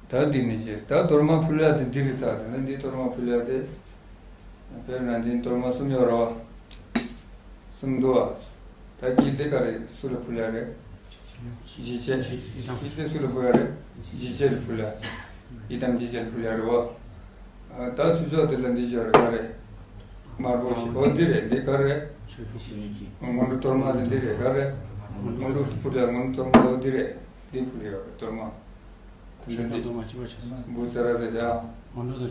ད་འདི་ནི་ཅི་ད་གཏོར་མ་ཕུལ་ཡ་དེ་འདི་རེད་ད་དེ་ན་འདི་གཏོར་མ་ཕུལ་ཡ་དེ། དཔེར་ན་འདི་གཏོར་མ་གསུམ་ཡོད་རེད་བ། གསུམ་འདུག་བ། ད་དཀྱིལ་འདི་ག་རེ་སུ་ལ་ཕུལ་ཡ་རེད། འཇིགས་བྱེད། དཀྱིལ་འདི་སུ་ལ་ཕུལ་ཡ་རེད། འཇིགས་བྱེད་ལ་ཕུལ་ཡ། ཡི་དམ་འཇིགས་བྱེད་ལ་ཕུལ་ཡ་རེད་བ། ད་ཚུར་ཕྱོགས་དེ་ལ་འདི་ཅིག་ཡོད་རེད། ག་རེ། དམར་པོ་ཞིག་འོ་འདི་རེད། འདི་ག་རེ། སྔོན་འགྲོ་གཏོར་མ་ཟེར་འདི་རེད། ག་རེ། སྔོན་འགྲོ་ཕུལ་ཡ། སྔོན་འགྲོ་གཏོར་མ་འོ་འདི་རེད། འདི་ཕུལ་ཡ་རེད། གཏོར་མ། དེ་འདྲ་འདི། བུ་ཚ་ར་ཟེར་ཡ།